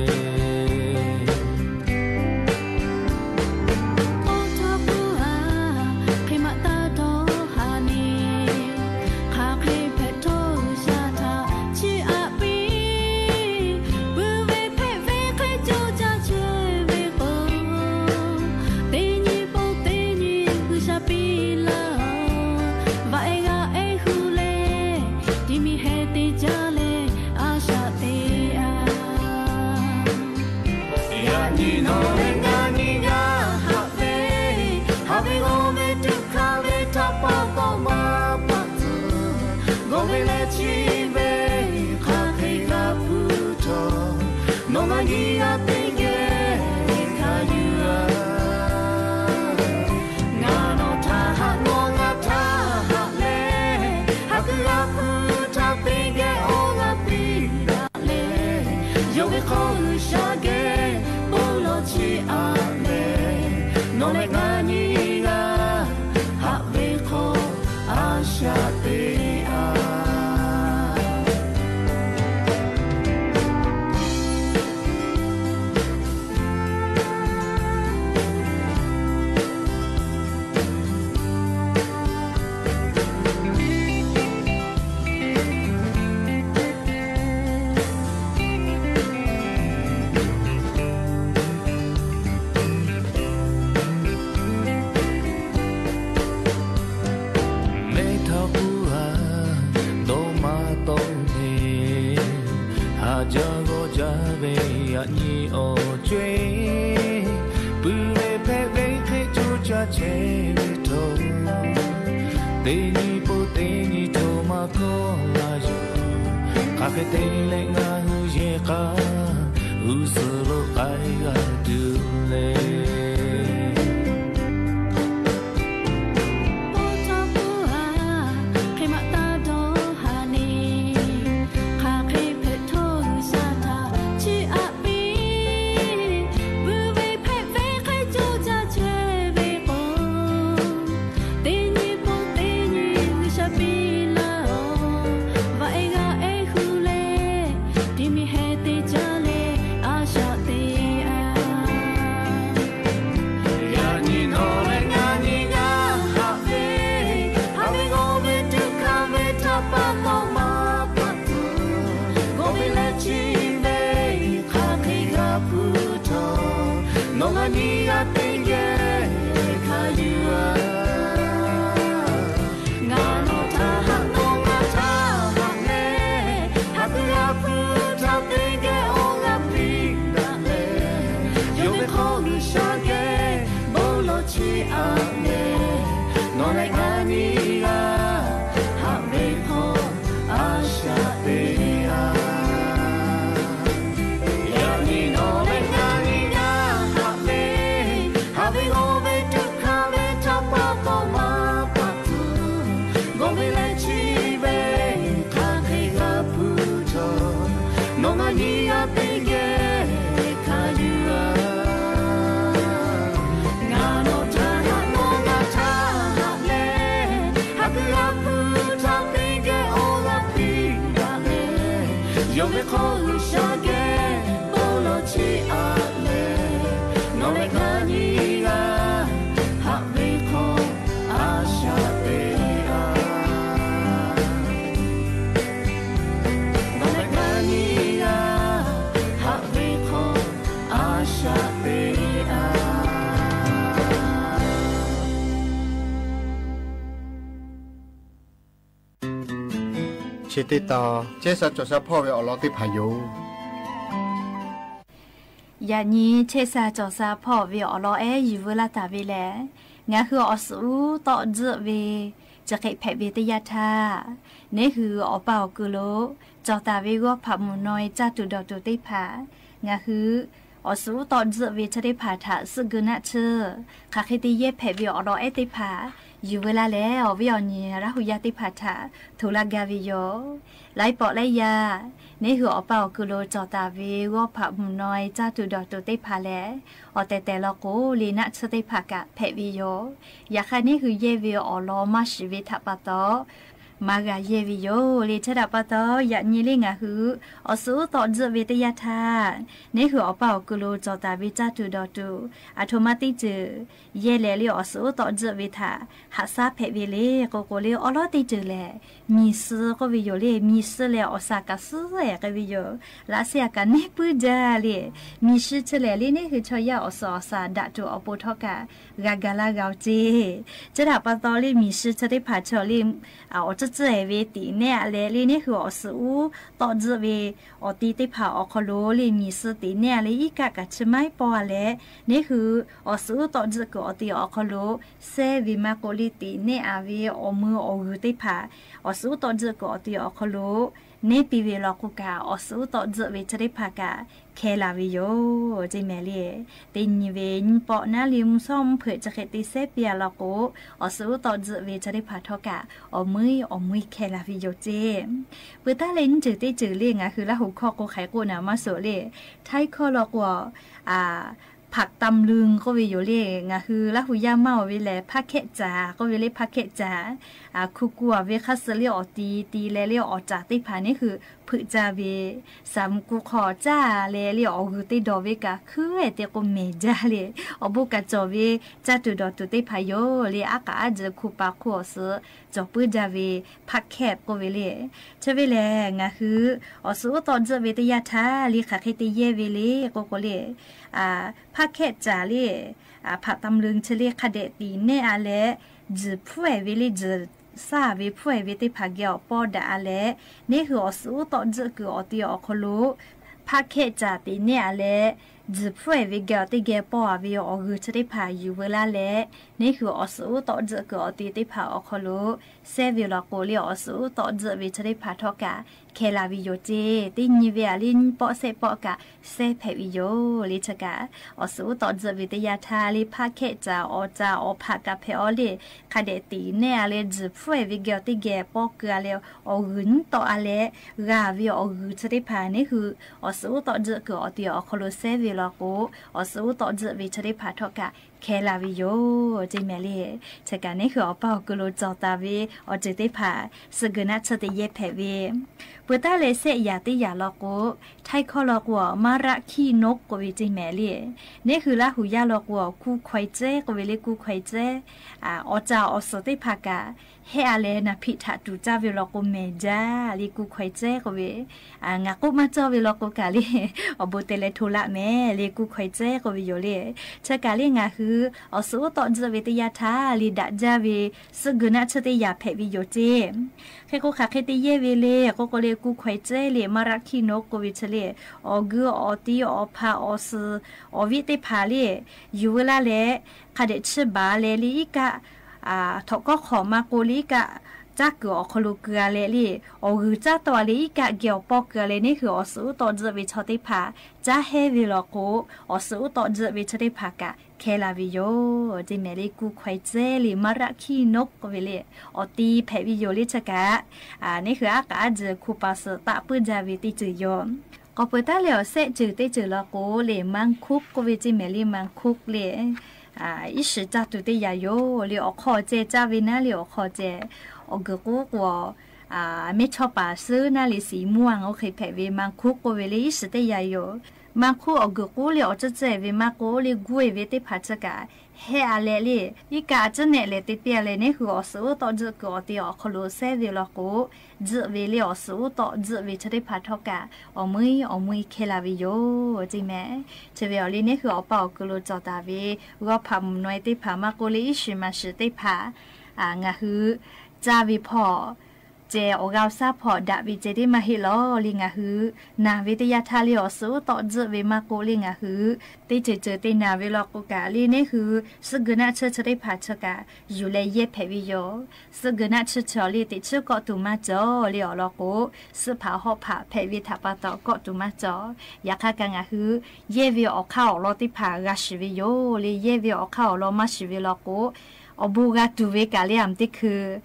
K'oˆ htaˇ puˇ aꞈ hk'e maˇ taˇ dawˇ haˍ neˇ, hk'aˬ hk'e hpehꞈ htawˇ G'uiˬsha htaꞈ chiˇ aꞈ piˇ. Puiˬ ve hpehꞈ ve hk'e co ca chehˇ ve k'o, teˇ nyi pawˆ teˇ nyi G'uiˬsha piˇ laˇ-oˬ. Vaꞈ ehˉ g'aˇ ehˉ hu leh, ti mi heh te jaˇ leh a shaꞈ teꞈ-a. Yaꞈ nyi nawˬ leh ngaˬ nyi g'a haꞈ ve, haꞈ ve g'aw ve tuꞈ hkanˍ ve htaꞈ pa taw maˇ paˆ tuˬ, g'aw ve leh chi ve hk'aˬ hk'e g'a hpuˇ htawˇ, nawˬ ngaˬ nyi g'a teˇ geh hkanˍ yuˬ-a. Ngaˬ nawˬ htaꞈ haꞈ, nawˬ ngaˬ htaꞈ haꞈ leh, haꞈ kuiˬ g'a hpuˇ htaꞈ teˇ geh awˬ g'aˇ piˇ daꞈ leh, yonˍ ve hk'aw G'uiˬsha geh bon lawˬ chiˇ aꞈ leh, nawˬ leh ngaˬ nyi g'a haꞈ ve hk'aw a shaꞈ teꞈ-a. Mehˆ htaˇ k'oˆ-a, dawˇ maˇ tawˆ ve, haꞈ jaˇ g'awˇ jaˇ ve yaꞈ nyi awˬ co-e, puiˬ ve hpehꞈ ve hk'e co ca chehˇ ve htawˇ, teˇ nyi pawˆ teˇ nyi htawˇ maˇ hkawˇ ngaˬ yoˬ. Hk'aˬ hk'e te leh ngaˬ hui yehˬ k'a g'uˇ suhˍ lo k'ai g'a tuˬ le. K'oˆ htaˇ puˇ aꞈ hk'e maˇ taˇ dawˇ haˍ neˇ, hk'aˬ hk'e hpehꞈ htawˇ G'uiˬsha htaꞈ chiˇ aꞈ piˇ. Puiˬ ve hpehꞈ ve hk'e co ca chehˇ ve k'o, teˇ nyi pawˆ teˇ nyi G'uiˬsha piˇ laˇ-oˬ. Vaꞈ ehˉ g'aˇ ehˉ hu leh, ti mi heh te jaˇ leh a shaꞈ teꞈ-a. Yaꞈ nyi nawˬ leh ngaˬ nyi g'a haꞈ ve, haꞈ ve g'aw ve tuꞈ hkanˍ ve htaꞈ pa taw maˇ paˆ tuˬ, g'aw ve leh chi ve hk'aˬ hk'e g'a hpuˇ htawˇ, nawˬ ngaˬ nyi g'a teˇ geh hkanˍ yuˬ-a. Ngaˬ nawˬ htaꞈ haꞈ, nawˬ ngaˬ htaꞈ haꞈ leh, haꞈ kuiˬ g'a hpuˇ htaꞈ teˇ geh awˬ g'aˇ piˇ daꞈ leh, yonˍ ve hk'aw G'uiˬsha geh bon lawˬ chiˇ aꞈ leh, nawˬ leh ngaˬ nyi g'a haꞈ ve hk'aw a shaꞈ teꞈ-a. Yaꞈ nyi nawˬ leh ngaˬ nyi g'a haꞈ ve, haꞈ ve g'aw ve tuꞈ hkanˍ ve htaꞈ pa taw maˇ paˆ tuˬ, g'aw ve leh chi ve hk'aˬ hk'e g'a hpuˇ htawˇ, nawˬ ngaˬ nyi g'a teˇ geh hkanˍ yuˬ-a. Ngaˬ nawˬ htaꞈ haꞈ, nawˬ ngaˬ htaꞈ haꞈ leh, haꞈ kuiˬ g'a hpuˇ htaꞈ teˇ geh awˬ g'aˇ piˇ daꞈ leh, yonˍ ve hk'aw G'uiˬsha geh bon lawˬ chiˇ aꞈ leh, nawˬ leh ngaˬ nyi g'a haꞈ ve hk'aw a shaꞈ teꞈ-a. Nawˬ leh ngaˬ nyi g'a haꞈ ve hk'aw a shaꞈ teꞈ-a. Chi teˇ tawn chehˇ sha cawˬ sha hpawˇ ve awˬ lawn teˇ hpaˍ yoˬ. Yaꞈ nyi chehˇ sha cawˬ sha hpawˇ ve awˬ lawn ehˉ yuˬ veu laˇ taˍ ve lehˬ, ngaˬ hui awˬ suhˍ uˉ tawˆ tzuhˆ ve chi hk'e hpehꞈ ve teˇ yanˇ htaˇ, neˇ hui awˬ pa awˬ kuiˬ lo cawˬ taˍ ve g'awˇ hpaꞈ mvuhˇ naw e caˇ tuˬ dawˬ tuˬ teˇ hpaˍ ngaˬ hui awˬ suhˍ uˉ tawˆ tzuhˆ ve chi teˇ hpaˍ htaꞈ suhˆ geu naˆ tsuhˇ, hk'aˬ hk'e te yehˇ hpehꞈ ve awˬ lawn ehˉ teˇ hpaˍ yuˬ veu laˇ leh, awˬ viˉ awˬ nyi Laˇ hu yaˇ teˇ hpaˍ htaꞈ hto laˇ gaˇ ve yoˬ. Laiˉ pawˆ laiˉ yaˇ, neˇ hui awˬ pa awˬ kuiˬ lo cawˬ taˍ ve g'awˇ hpaꞈ mvuhˬ naw e caˇ tuˬ dawˬ tuˬ teˇ hpaˍ lehˬ, awˬ tehˬ tehˬ law k'o, le naˆ tsuhˇ teˇ hpaˍ kaꞈ hpehꞈ ve yoˬ. Yaꞈ hk'aˇ, neˇ hui yehˇ ve awˬ lawn maˇ shiˍ ve htaꞈ pa taw, maˇ g'a yehˇ ve yoˬ le. Chi htaꞈ pa taw, yaꞈ nyi le ngaˬ hui awˬ suhˍ uˉ tawˆ tzuhˆ ve teˇ yanˇ htaˇ, neˇ hui awˬ pa awˬ kuiˬ lo cawˬ taˍ ve caˇ tuˬ dawˬ tuˬ, aˬ htoꞈ ma teˇ ceuˬ yehˇ leh le awˬ suhˍ uˉ tawˆ tzuhˆ ve htaꞈ haꞈ shaˉ hpehꞈ ve le k'o k'o le, awˬ lawˉ teˇ ceuˬ lehˬ, miˬ suh k'oˆ ve yoˬ le. Miˬ suh lehˬ, awˬ shaˍ kaꞈ suhˉ ehˍ k'ai ve yoˬ. Laꞈ sheh aꞈ kaꞈ nehˉ puiˉ jaˇ le. Miˬ suh chi lehˬ le, neˇ hui chaw yaˇ awˬ suhˍ awˬ shaˍ daꞈ tuˬ awˬ pon htawˇ kaꞈ g'a ga laˇ g'a-oˬ ceˇ. Chi htaꞈ pa taw le, miˬ suh chi teˇ hpaˍ chaw le, awˬ tcuhˉ tcuhˉ ehˍ ve tiꞈ nehˉ a leh le, neˇ hui awˬ suhˍ uˉ tawˆ tzuhˆ ve awˬ ti teˇ hpaˍ awˬ hk'aw lo le, miˬ suh tiꞈ nehˉ a leh iˉ kaˆ kaꞈ chi maiˉ pawˇ a leh, neˇ hui awˬ suhˍ uˉ tawˆ tzuhˆ kuiˬ awˬ ti awˬ hk'aw lo sehˉ ve maˇ k'o le, tiꞈ nehˉ a ve awˬ mui awˬ g'uiˬ teˇ hpaˍ awˬ suhˍ uˉ tawˆ tzuhˆ kuiˬ awˬ ti awˬ hk'aw lo nehˉ piˇ ve law k'o kaꞈ, awˬ suhˍ uˉ tawˆ tzuhˆ ve chi teˇ hpaˍ kaꞈ hkeh la ve yoˬ ceˇ mehˍ le. Teˇ nyi ve nyiˇ pawˆ naˉ le mvuhˇ shawˉ mvuhˇ hpeuꞈ chi hk'e te sehˉ piˇ a law k'o, awˬ suhˍ uˉ tawˆ tzuhˆ ve chi teˇ hpaˍ htawˇ kaꞈ awˬ mui awˬ mui hkeh la ve yoˬ ceˇ. Peuˬ taˉ leh nyiˇ ceuˬ teˇ ceuˬ le ngaˬ hui Laˇ hu hkawˇ k'o hk'aiˍ k'oˆ naˍ maˇ suh le. Htaiˇ hkawˇ law k'o, a, hpaꞈ tam lun k'oˆ ve yoˬ le. Ngaˬ hui Laˇ hu yaˇ maˇ oˬ ve lehˬ, hpaˇ hkehˆ caˍ k'oˆ ve le, hpaˇ hkehˆ caˍ. Hku ku a ve hk'aˇ suh le awˬ ti ti leh le awˬ caˍ teˇ hpaˍ neˇ hui hpeuꞈ caˇ ve, saˍ mvuhꞈ ku hk'aw caˇ leh le awˬ g'uiˬ teˇ dawˬ ve kaꞈ hkuiˉ ehˍ te k'o mehˍ jaˇ le. Awˬ bon kaꞈ cawˬ ve caˇ tuˬ dawˬ tuˬ teˇ hpaˍ yoˬ le. Aˉ k'aꞈ aˉ jeh hku pa hk'oˆ awˬ suhˍ cawˬ puiˉ jaˇ ve hpaˇ hkehˆ k'oˆ ve le. Chi ve lehˬ, ngaˬ hui awˬ suhˍ uˉ tawˆ tzuhˆ ve teˇ yanˇ htaˇ le hk'aˬ hk'e te yehˇ ve le k'o k'o le, hpaˇ hkehˆ caˍ le, hpaꞈ tam lun chi le hk'a dehꞈ tiꞈ nehˉ a leh, tzuhˬ hpfuhˇ ehˍ ve le, tzuhˬ shaˉ ve hpfuhˇ ehˍ ve teˇ hpaˍ geh awˬ pawˇ daꞈ a leh, neˇ hui awˬ suhˍ uˉ tawˆ tzuhˆ kuiˬ awˬ ti awˬ hk'aw lo hpaˇ hkehˆ caˍ tiꞈ nehˉ a leh, tzuhˬ hpfuhˇ ehˍ ve geh awˬ teˇ geh pawˇ a ve awˬ g'uiˬ chi teˇ hpaˍ yuˬ veu laˇ leh, neˇ hui awˬ suhˍ uˉ tawˆ tzuhˆ kuiˬ awˬ ti teˇ hpaˍ awˬ hk'aw lo sehˉ ve law k'o le, awˬ suhˍ uˉ tawˆ tzuhˆ ve chi teˇ hpaˍ htawˇ kaꞈ hkeh la ve yoˬ ceˇ. Teˇ nyi ve a le nyiˇ pawˆ shehˆ pawˆ kaꞈ sehˉ hpehꞈ ve yoˬ le. Chi kaꞈ awˬ suhˍ uˉ tawˆ tzuhˆ ve teˇ yanˇ htaˇ le hpaˇ hkehˆ caˍ awˬ caˍ awˬ hpaꞈ kaꞈ hpehꞈ a le, hk'a dehꞈ tiꞈ nehˉ a leh tzuhˬ hpfuhˇ ehˍ ve geh awˬ teˇ geh pawˇ keu a leh awˬ g'uiˬ nyiˉ tawˆ a leh g'a ve awˬ g'uiˬ chi teˇ hpaˍ neˇ hui awˬ suhˍ uˉ tawˆ tzuhˆ kuiˬ awˬ ti awˬ hk'aw lo sehˉ ve law k'o, awˬ suhˍ uˉ tawˆ tzuhˆ ve chi teˇ hpaˍ htawˇ kaꞈ hkeh la ve yoˬ ceˇ mehˍ le. Chi kaꞈ neˇ hui awˬ pa awˬ kuiˬ lo cawˬ taˍ ve awˬ ceuˬ teˇ hpaˍ suhˆ geu naˆ tsuhˇ te yehˇ hpehꞈ ve. Peuˬ taˉ leh sehˆ yaꞈ teˇ yaꞈ law k'o, Htaiˇ hkawˇ law k'o, มะระขี้นก k'oˆ ve ceˇ mehˍ le. Neˇ hui Laˇ hu yaˇ law k'o, กู้ภัย cehˉ k'oˆ ve le, กู้ภัย cehˉ. Awˬ caˍ awˬ suhˍ teˇ hpaˍ kaꞈ hehˆ a leh naˬ hpiˆ htaꞈ tuˍ caˇ ve law k'o mehˍ jaˇ le, กู้ภัย cehˉ k'oˆ ve. Ngaˬ k'oˆ maˇ cawˇ ve law k'o kaꞈ le, awˬ bon te leh hto laˆ mehˍ le, กู้ภัย cehˉ k'oˆ ve yoˬ le. Chi kaꞈ le ngaˬ hui awˬ suhˍ uˉ tawˆ tzuhˆ ve teˇ yanˇ htaˇ le daꞈ jaˇ ve suhˆ geu naˆ tsuhˇ teˇ yaꞈ hpehꞈ ve yoˬ ceˇ. Hk'e k'o hk'aˬ hk'e te yehˇ ve le k'o k'o le, กู้ภัย cehˉ le มะระขี้นก k'oˆ ve chi le, awˬ g'uiˬ awˬ ti awˬ hpaꞈ awˬ suhˍ awˬ viˉ teˇ hpaˍ le yuˬ veu laˇ leh, hk'a dehꞈ chiˇ baˬ leh le iˉ kaˆ, htawꞈ kawˉ hk'awꞈ maˇ k'o le iˉ kaˆ caˉ kuiˬ awˬ hk'aw lo keu a leh le, awˬ g'uiˬ caˉ tawˆ a leh iˉ kaˆ geh awˬ pawˇ keu a leh neˇ hui awˬ suhˍ uˉ tawˆ tzuhˆ ve chaw teˇ hpaˍ caˉ hehˇ ve law k'o, awˬ suhˍ uˉ tawˆ tzuhˆ ve chaw teˇ hpaˍ kaꞈ hkeh la ve yoˬ ceˇ mehˍ le, กู้ภัย cehˉ le มะระขี้นก k'oˆ ve le, awˬ ti hpehꞈ ve yoˬ le. Chi kaꞈ neˇ hui aˉ k'aꞈ aˉ jeh hku pa suhˍ taˆ puiˉ jaˇ ve teˇ ceuˬ yoˬ. K'awꞈ peuˬ taˉ leh awˬ sehˆ ceuˬ teˇ ceuˬ law k'o le, มังคุด k'oˆ ve ceˇ mehˍ le, มังคุด le. Iˉ shiˍ caˇ tuˬ teˇ yaꞈ yoˬ le, awˬ hk'aw ceh caˇ ve naˉ le, awˬ hk'aw ceh awˬ g'uiˬ k'oˆ k'o, mehˇchawˇ paˍ suhˉ naˉ le, สีม่วง oˇ hk'e hpehꞈ ve มังคุด k'oˆ ve le, iˉ shiˍ teˇ yaꞈ yoˬ. มังคุด awˬ g'uiˬ k'oˆ le, awˬ cehˇ cehˇ ve maˇ k'oˆ le, guˇ e ve teˇ hpaˍ chi kaꞈ hehˆ a leh le, iˉ kaˆ a ciˉ nehˆ leh te piˇ a leh neˇ hui awˬ suhˍ uˉ tawˆ tzuhˆ kuiˬ awˬ ti awˬ hk'aw lo sehˉ ve law k'o, tzuhˆ ve le awˬ suhˍ uˉ tawˆ tzuhˆ ve chaw teˇ hpaˍ htawˇ kaꞈ awˬ meuˇ awˬ meuˇ hkeh la ve yoˬ ceˇ mehˍ. Chi ve awˬ le neˇ hui awˬ pa awˬ kuiˬ lo cawˬ taˍ ve g'awˇ hpaꞈ mvuhˬ naw e teˇ hpaˍ maˇ k'oˆ le, iˉ shiˍ maˍ shiˍ teˇ hpaˍ ngaˬ hui caˇ ve hpawˇ ceh awˬ g'a awˬ shaˉ hpawˇ daꞈ ve ceh teˇ maˇ heˆ lawˬ le. Ngaˬ hui naˬ ve teˇ yanˇ htaˇ le awˬ suhˉ uˉ tawˆ tzuhˆ ve maˇ k'oˆ le, ngaˬ hui teˇ ceuˬ ceuˬ te naˬ ve law k'o kaꞈ le, neˇ hui suhˆ geu naˆ tsuhˇ chi teˇ hpaˍ chi kaꞈ yuˬ leh yehˇ hpehꞈ ve yoˬ. Suhˆ geu naˆ tsuhˇ chi awˬ le teꞈ tsuhˇ kawˆ tuˬ maˇ cawˬ le awˬ lawn k'o, suhˆ hpaˍ hawˆ hpaˍ hpehꞈ ve htaꞈ pa taw kawˆ tuˬ maˇ cawˬ. Yaꞈ hk'aˇ kaꞈ ngaˬ hui yehˇ ve awˬ hk'aˇ awˬ lawn teˇ hpaˍ g'a shiˍ ve yoˬ le. Yehˇ ve awˬ hk'aˇ awˬ lawn maˇ shiˍ ve law k'o, awˬ bon g'a tuˬ ve kaꞈ le aˬ teˇ hkui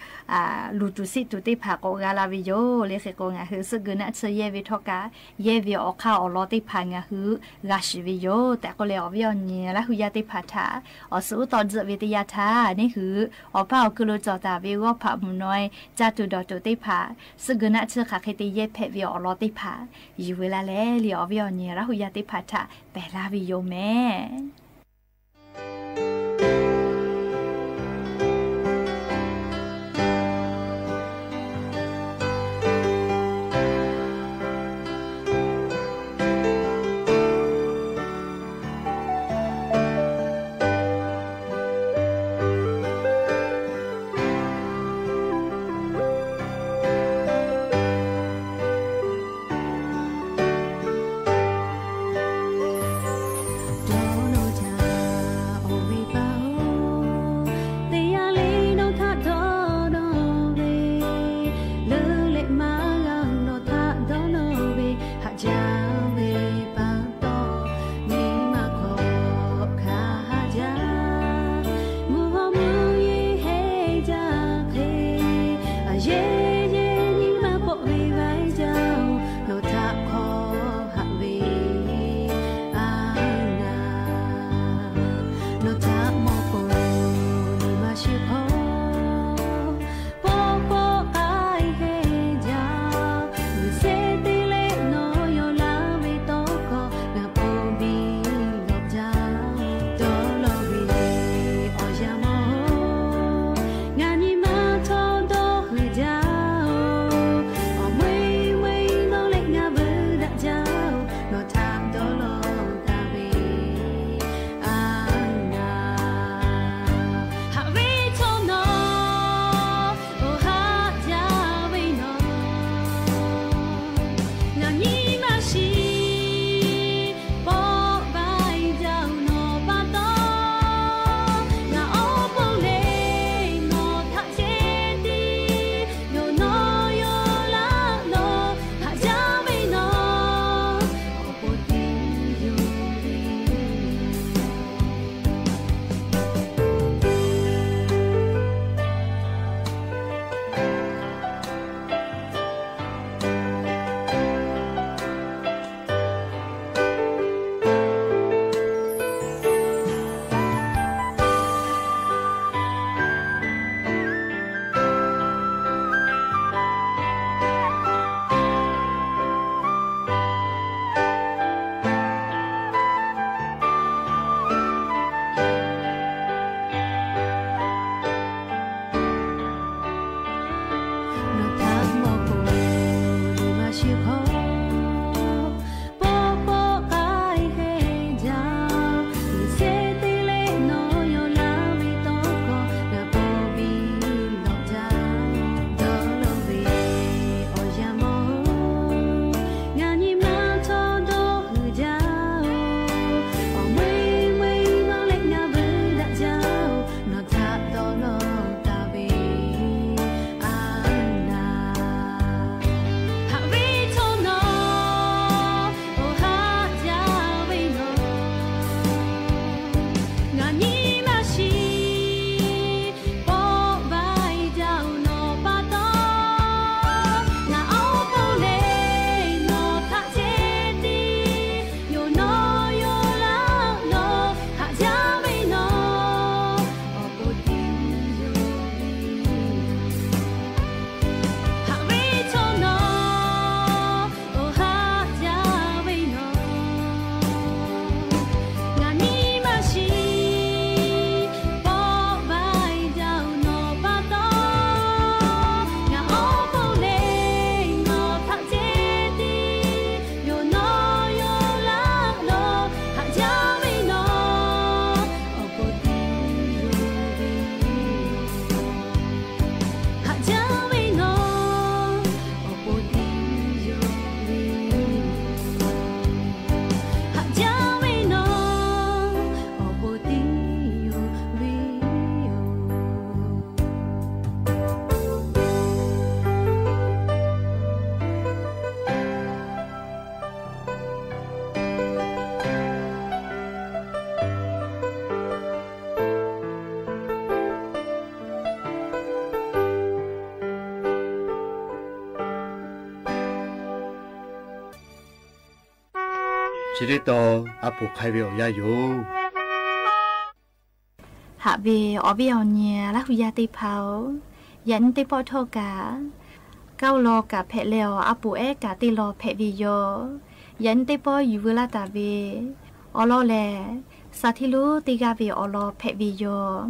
luˬ tuˬ siˆ tuˬ teˇ hpaˍ k'awꞈ g'a la ve yoˬ le. Hk'e k'o, ngaˬ hui suhˆ geu naˆ tsuhˇ yehˇ ve htawˇ kaꞈ, yehˇ ve awˬ hk'aˇ awˬ lawn teˇ hpaˍ ngaˬ hui g'a shiˍ ve yoˬ tehꞈ k'oˆ leh, awˬ viˉ awˬ nyi Laˇ hu yaˇ teˇ hpaˍ htaꞈ awˬ suhˉ uˉ tawˆ tzuhˆ ve teˇ yanˇ htaˇ, neˇ hui awˬ paˇ awˬ ku lo cawˬ taˍ ve g'awˇ hpaꞈ mvuhˬ naw e caˇ tuˬ dawˬ tuˬ teˇ hpaˍ, suhˆ geu naˆ tsuhˇ hk'aˬ hk'e te yehˇ hpehꞈ ve awˬ lawn teˇ hpaˍ yuˬ ve laˇ leh le, awˬ viˉ awˬ nyi Laˇ hu yaˇ teˇ hpaˍ htaꞈ pehˬ laˇ ve yoˬ mehˍ. Chi teˇ taw, a poˍ hk'ai ve awˬ yanˇ yoˬ. Haꞈ ve awˬ viˉ awˬ nyi Laˇ hu yaˇ teˇ hpaˍ-oˬ, yaꞈ nyi teˇ pawˆ htawˇ kaꞈ, kaˇ law kaꞈ hpehꞈ leh awˬ, a poˍ ehˉ kaꞈ teˇ law hpehꞈ ve yoˬ. Yaꞈ nyi teˇ pawˆ yuˬ veu laˇ taˍ ve awˬ lawn lehˬ, Saˍ htiˇ lonˉ teˇ g'aˇ ve awˬ lawn hpehꞈ ve yoˬ.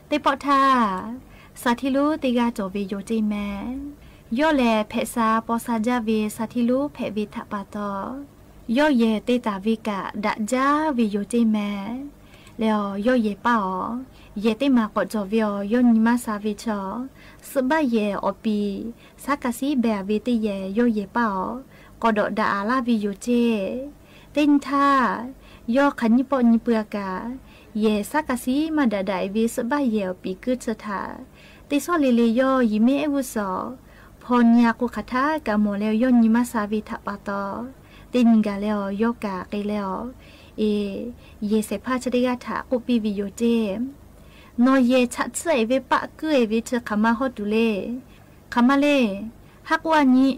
Teˇ pawˆ htaˇ, Saˍ htiˇ lonˉ teˇ g'aˇ cawˬ ve yoˬ ceˇ mehˍ. Yawˇ lehˬ, hpehꞈ sha paw sha jaˇ ve Saˍ htiˇ lonˉ hpehꞈ ve htaꞈ pa taw, yawˇ yehˬ te taˍ ve kaꞈ daꞈ jaˇ ve yoˬ ceˇ mehˍ. Leh awˬ, yawˇ yehˬ paˇ awˬ, yehˬ teˇ maˬ k'awꞈ cawˬ ve awˬ, yawˇ nyi maˇ sha ve chaw, suhˆ baˆ yehˬ awˬ piˍ saˉ ka siˉ beh a ve teˇ yehˬ yawˇ yehˬ paˇ awˬ, k'awꞈ dawꞈ daꞈ a laˇ ve yoˬ ceˇ. Teˇ nyi htaˇ, yawˇ hk'aˬ nyiˇ pawˆ nyi peuˬ a kaꞈ, yehˬ saˉ ka siˉ maˇ daꞈ daꞈ e ve suhˆ baˆ yehˬ awˬ piˍ kuiˇ chi htaꞈ, teˇ sawˉ le le yawˇ yiˍ mehˆ g'uˇ suhˍ hpaw nyi a k'o hk'aˬ htaˇ kaꞈ mawˬ leh, yawˇ nyi maˇ sha ve htaꞈ pa taw, teˇ nyi gaˬ leh awˬ, yawˇ kaꞈ k'ai leh awˬ, e, yehˬ shehˍ hpaˇ chi teˇ g'aˇ htaꞈ k'oˆ piˇ ve yoˬ ceˇ. Nawˬ yehˬ chaꞈ tsuhˇ e ve paˆ kuiˇ e ve chi hk'aˬ ma hawˉ tuˬ le. Hk'aˬ ma le. Haˉ k'oˆ a nyi,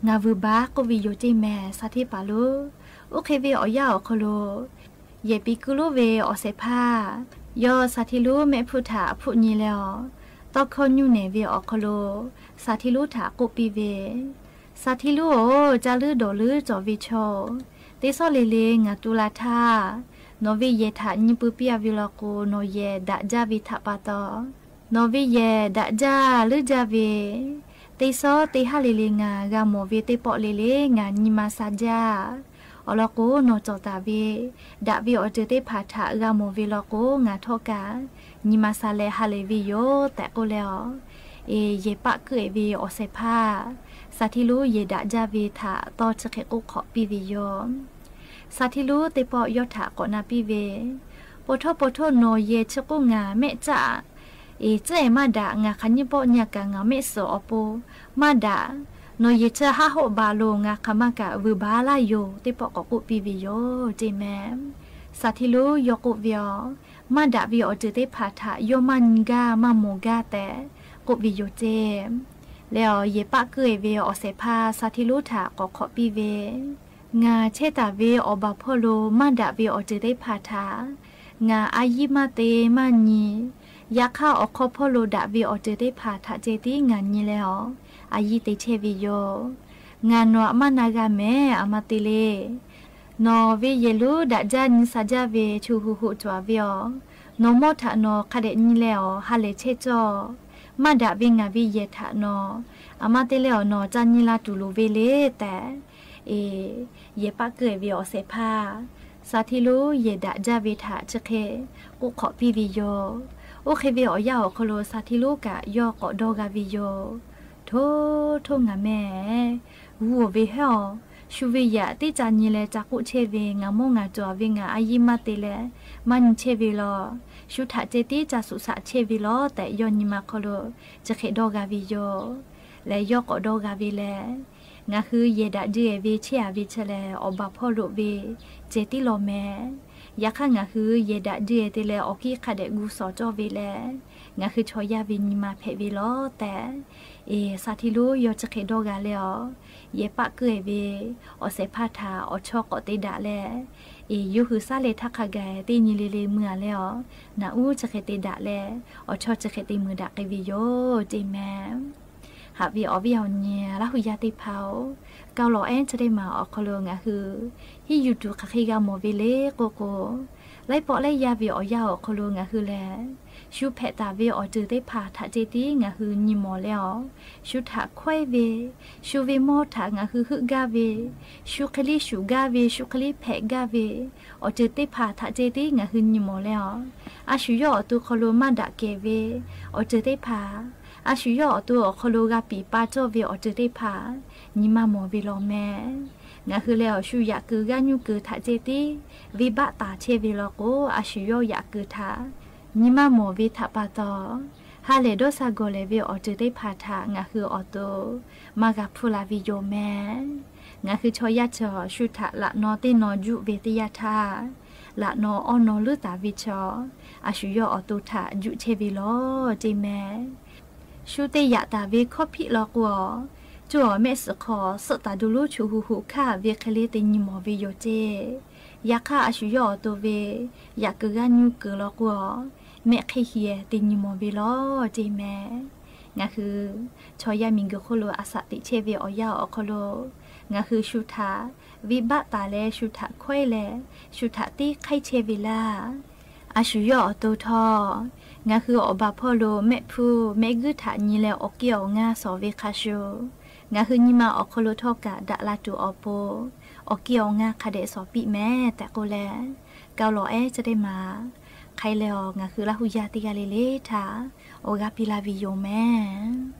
ngaˬ vuiˬ baˬ k'oˆ ve yoˬ ceˇ mehˍ, Saˍ htiˇ paˍ lonˉ. Oˇ hk'e ve awˬ yanˇ awˬ hk'aw lo, yehˬ piˍ kuiˇ lonˉ ve awˬ shehˍ hpaˇ, yawˇ Saˍ htiˇ lonˉ mehˆ hpfuhˇ htaꞈ hpfuhˆ nyi leh awˬ, tawˇ hkawˇ nyuˇ nehˬ ve awˬ hk'aw lo Saˍ htiˇ lonˉ htaꞈ k'oˆ piˇ ve, Saˍ htiˇ lonˉ-oˬ, ca leuˉ dawˬ leuˉ cawˬ ve chaw, teˇ sawˉ le le ngaˬ tu la htaˇ, nawˬ ve yehˬ htaꞈ nyi pui piˇ a ve law k'o, nawˬ yehˬ daꞈ jaˇ ve htaꞈ pa taw, nawˬ ve yehˬ daꞈ jaˇ leuˉ jaˇ ve, teˇ sawˉ teˇ haˉ le le ngaˬ g'a mawˬ ve teˇ pawˆ le le ngaˬ nyi ma sha jaˇ. Awˬ lawn k'o, nawˬ cawˬ taˍ ve daꞈ ve awˬ ceuˬ teˇ hpaˍ htaꞈ g'a mawˬ ve law k'o, ngaˬ htawˇ kaꞈ nyi ma sha leh ha lehˬ ve yoˬ tehꞈ k'oˆ leh awˬ, e, yehˬ paˆ kuiˇ e ve awˬ shehˍ hpaˇ, Saˍ htiˇ lonˉ yehˬ daꞈ jaˇ ve htaꞈ tawˇ chi hk'e k'oˆ hk'awꞈ piˇ ve yoˬ. Saˍ htiˇ lonˉ teˇ pawˆ yawˇ htaꞈ k'awꞈ na piˇ ve, Paw htawˇ paw htawˇ nawˬ yehˬ chi k'oˆ ngaˬ mehˆ caˆ, e, tcuhˉ e maˇ daꞈ, ngaˬ hk'aˬ nyiˇ pawˆ nyi a kaꞈ ngaˬ mehˆ suhˍ awˬ pon maˇ daꞈ. Nawˬ yehˬ chi haˉ hawˆ baˬ loˬ, ngaˬ hk'aˬ ma kaꞈ vuiˬ baˬ laˇ yoˬ tehꞈ k'awꞈ k'oˆ piˇ ve yoˬ ceˇ mehˍ. Saˍ htiˇ lonˉ yawˇ k'oˆ ve awˬ, maˇ daꞈ ve awˬ ceuˬ teˇ hpaˍ htaꞈ yawˇ maˇ nyi gaˇ maˇ mawˬ gaˇ tehꞈ k'oˆ ve yoˬ ceˇ. Leh awˬ, yehˬ paˆ kuiˇ e ve awˬ shehˍ hpaˇ Saˍ htiˇ lonˉ htaꞈ k'awꞈ hk'awꞈ piˇ ve, Ngaˬ chehˇ taˍ ve awˬ baˬ hpawˇ lo maˇ daꞈ ve awˬ ceuˬ teˇ hpaˍ htaꞈ ngaˬ a yiˇ maˇ te maˇ nyi. Yaꞈ hk'aˇ, awˬ hk'aw hpawˇ lo daꞈ ve awˬ ceuˬ teˇ hpaˍ htaꞈ ceh tiˉ ngaˬ nyi leh awˬ, a yiˇ te chehˇ ve yoˬ. Ngaˬ nawˬ aꞈ maˇ na g'a mehˍ, aˬ ma te le. Nawˬ ve yehˬ lonˉ daꞈ jaˇ nyi sha jaˇ ve chu hoꞈ hoꞈ cawˬ ve awˬ, nawˬ mawˇ htaꞈ nawˬ hk'a dehꞈ nyi leh awˬ ha lehˬ chehˇ cawˇ. Maˇ daꞈ ve ngaˬ ve yehˬ htaꞈ nawˬ aˬ ma te leh awˬ nawˬ ca nyi la tuˬ loˍ ve le tehꞈ, e, yehˬ paˆ kuiˇ e ve awˬ shehˍ hpaˇ, Saˍ htiˇ lonˉ yehˬ daꞈ jaˇ ve htaꞈ chi hk'e k'oˆ hk'awꞈ piˇ ve yoˬ. Oˇ hk'e ve awˬ yanˇ awˬ hk'aw lo Saˍ htiˇ lonˉ kaꞈ yawˇ k'awꞈ dawˇ g'a ve yoˬ. Htoˇ htoˇ ngaˬ mehˬ, g'uˇ oˬ ve hehˉ awˬ, shu ve yaꞈ teˇ ca nyi leh ca k'oˆ chehˇ ve, ngaˬ mawˇ ngaˬ cawˬ ve ngaˬ a yiˇ maˇ te leh maˇ nyi chehˇ ve law. Shu htaꞈ ceh tiˉ ca suꞈ shaꞈ chehˇ ve law tehꞈ yawˇ nyi ma hk'aw lo chi hk'e dawˇ g'a ve yoˬ. Leh yawˇ k'awꞈ dawˇ g'a ve leh, Ngaˬ hui yehˬ daꞈ dui e ve chehˇ a ve chi lehˬ, awˬ baˬ hpawˇ loꞈ ve ceh tiˉ law mehˍ. Yaꞈ hk'aˇ, ngaˬ hui yehˬ daꞈ dui e te leh awˬ kiˇ hk'a dehꞈ gu shawˍ cawˇ ve leh, ngaˬ hui chaw yaˇ ve nyi ma hpehꞈ ve law tehꞈ, e, Saˍ htiˇ lonˉ yawˇ chi hk'e dawˇ g'a leh awˬ, yehˬ paˆ kuiˇ e ve awˬ shehˍ hpaˇ htaꞈ awˬ chawˇ k'awꞈ te daꞈ leh, e, yawˇ hui shaˉ leh htaˇ hk'a gaˬ teˇ nyi le le mui a leh awˬ, naꞈ uˉ chi hk'e te daꞈ leh, awˬ chawˇ chi hk'e te mui daꞈ k'ai ve yoˬ ceˇ mehˍ. Haꞈ ve awˬ viˉ awˬ nyi Laˇ hu yaˇ teˇ hpaˍ-oˬ, kaˇ lawˬ ehˉ chi teˇ maˬ awˬ hk'aw lo ngaˬ hui hiˉ yuˬ tuˬ hk'aˬ hk'e g'a mawˬ ve le k'oˆ k'o, laiˉ pawˆ laiˉ yaˇ ve awˬ yanˇ awˬ hk'aw lo ngaˬ hui lehˬ, shu hpehꞈ taˍ ve awˬ ceuˬ teˇ hpaˍ htaꞈ ceh tiˉ ngaˬ hui nyi mawˬ leh awˬ, shu htaꞈ hkawehˇ ve, shu ve mawˇ htaꞈ ngaˬ hui heuˆ gaˇ ve, shu hk'e liˇ shuˍ gaˇ ve, shu hk'e liˇ hpehꞈ gaˇ ve, awˬ ceuˬ teˇ hpaˍ htaꞈ ceh tiˉ ngaˬ hui nyi mawˬ leh awˬ, a shu yawˇ awˬ to hk'aw lo maˇ daꞈ kehˬ ve awˬ ceuˬ teˇ hpaˍ, a shu yawˇ awˬ to awˬ hk'aw lo g'a piˍ pa cawˇ ve awˬ ceuˬ teˇ hpaˍ nyi maˇ mawˬ ve law mehˍ. Ngaˬ hui lehˬ, awˬ shu yaꞈ kuiˬ g'aˇ nyuˇ kuiˬ htaꞈ ceh tiˉ venˇbaˆ taˍ chehˇ ve law k'o, a shu yawˇ yaꞈ kuiˬ htaꞈ nyi maˇ mawˬ ve htaꞈ pa taw, ha lehˬ dawˇ sha gawˬ lehˬ ve awˬ ceuˬ teˇ hpaˍ htaꞈ ngaˬ hui awˬ to maˇ g'a hpuˇ la ve yoˬ mehˍ. Ngaˬ hui chaw yaˇ chaw shu htaꞈ laꞈ naw teˇ naw juˆ ve teˇ yanˇ htaˇ, laꞈ naw awˇ naw leuˉ taˍ ve chaw, a shu yawˇ awˬ to htaꞈ juˆ chehˇ ve law ceˇ mehˍ. Shu te yaꞈ taˍ ve hkawˇ hpiˆ law k'o awˬ, Coˇ awˬ mehˆ suhˍ hk'aw suhˆ taˍ duˬ lonˉ chu hu hu hkaˇ ve hk'e le te nyi mawˬ ve yoˬ ceˇ. Yaꞈ hk'aˇ, a shu yawˇ awˬ to ve yaꞈ kuiˬ g'aˇ nuˇ kuiˬ law k'o, mehˆ hk'e heh te nyi mawˬ ve law ceˇ mehˍ. Ngaˬ hui chaw yaˇ miˬguiˬ hk'oˆ lo a shaꞈ teꞈ chehˇ ve awˬ yanˇ awˬ hk'aw lo, ngaˬ hui shu htaꞈ venˇbaˆ taˍ leh, shu htaꞈ hkawehˉ leh, shu htaꞈ teˇ hk'aiˉ chehˇ ve laˇ. A shu yawˇ awˬ to htawˇ, ngaˬ hui awˬ baˬ hpawˇ lo mehˆ hpuˇ mehˆ g'uiˇ htaꞈ nyi leh awˬ kiˇ awˬ ngaˇ shawˍ ve hk'a shuˍ, ngaˬ hui nyi ma awˬ hk'aw lo htawˇ kaꞈ daꞈ la tuˬ awˬ pon, awˬ kiˇ awˬ ngaˇ hk'a dehꞈ shawˍ piˇ mehˍ tehꞈ k'oˆ leh, kaoˇ lawˬ ehˉ caˇ teˇ maˬ hk'aˬ hk'e leh, ngaˬ hui Laˇ huˍ yaˇ teˇ g'aˇ le le htaꞈ awˬ g'aˇ piˇ laˇ ve yoˬ mehˍ.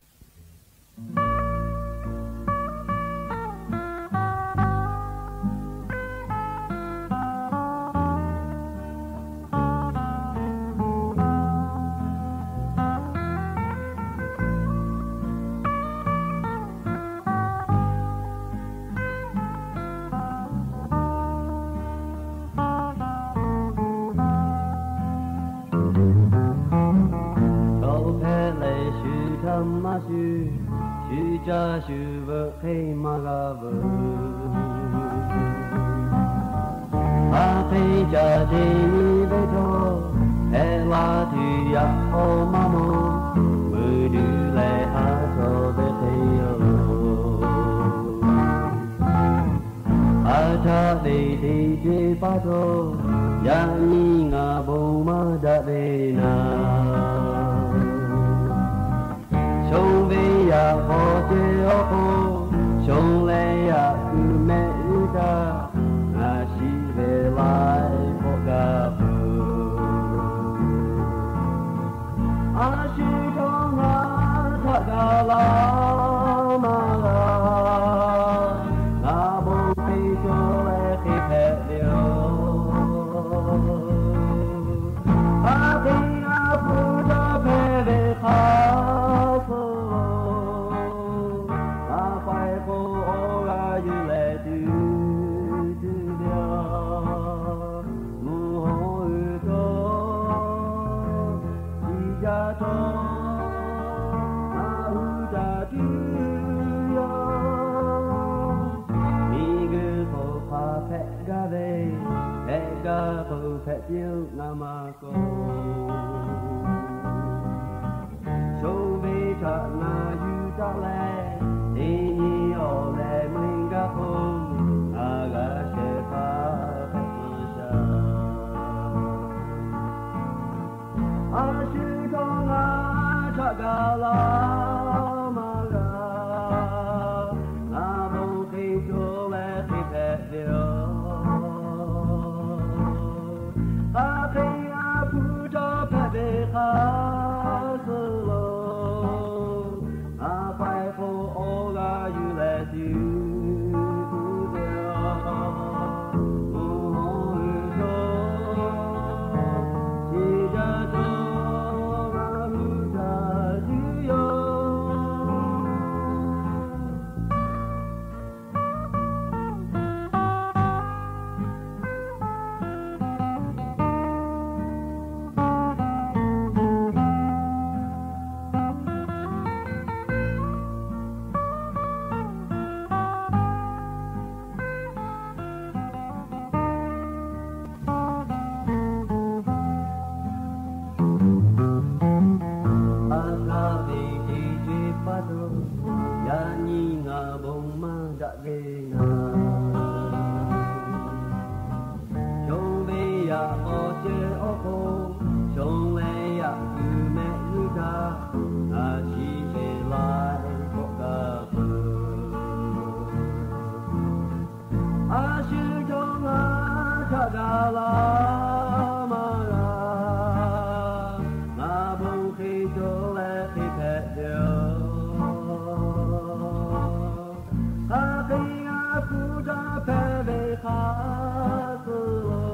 Chaw hpehꞈ leh shu htaˇ maˇ shu, shu caˇ shu veuꞈ hk'e maˇ g'a veuꞈ. Haˉ hk'e ca te nyi ve htawˇ, hpehꞈ la tuˬ yaꞈ k'aw maˇ mawˬ, meuˇ duˬ leh haˉ chaw ve hk'e yoˬ. A htaꞈ ve teˇ ceuˬ pa taw, yaꞈ nyi ngaˬ bon maˇ daꞈ ve naˍ. Shonˇ ve yaꞈ k'aw ceh awˬ hk'aw, shonˇ leh yaꞈ kuiˬ mehˆ g'uˇ htaꞈ, ngaˬ shiˍ ve laiˉ k'awꞈ gaˬ peuˬ. A shu htawˇ ngaˬ htaꞈ gaˬ la maˇ g'a, ngaˬ bon hk'e cawˬ leh hk'e hpehꞈ ve yoˬ. Hk'aˬ hk'e a hpu dawˇ hpehꞈ ve hk'a shuˍ, a paiˍ k'o awˬ g'aˇ yuˬ leh tuˬ tuˬ ve yoˬ. Mvuhˇ haw uiˍ htawˇ, tiꞈ jaˇ htawˇ, a hu taˍ tuˬ yoˬ. Miˬguiˬ hk'oˆ hk'a hpehꞈ gaˇ ve, hpehꞈ gaˇ k'o hpehꞈ piˇ-oˆ, ngaˬ maˇ kawꞈ. Shonˇ ve htaꞈ ngaˬ yuˬ taˍ leh, teˇ nyi awˬ lehˬ meuˇ gaˇ k'o, ngaˬ g'a shehˍ hpaˇ hpehꞈ maˇ shaˍ. A shu htawˇ ngaˬ htaꞈ gaˬ la maˇ g'a, ngaˬ bon hk'e cawˬ leh hk'e hpehꞈ ve yoˬ. Hk'aˬ hk'e a hpu dawˇ hpehꞈ ve hk'a shuˍ lo, a paiˍ k'o awˬ g'aˇ yuˬ leh tuˬ tuˬ ve yoˬ. Mvuhˇ haw uiˍ htawˇ, tiꞈ jaˇ htawˇ, a hu taˍ tuˬ yoˬ. A hk'aˬ ve teˇ ceuˬ pa taw, yaꞈ nyi ngaˬ bon maˇ daꞈ ve naˍ. Shonˇ ve yaꞈ k'aw ceh awˬ hk'aw, shonˇ leh yaꞈ kuiˬ mehˆ g'uˇ htaꞈ, ngaˬ shiˍ ve laiˉ k'awꞈ gaˬ peuˬ. A shu htawˇ ngaˬ htaꞈ gaˬ la maˇ g'a, ngaˬ bon hk'e cawˬ leh hk'e hpehꞈ ve yoˬ. Hk'aˬ hk'e a hpu dawˇ hpehꞈ ve hk'a shuˍ lo,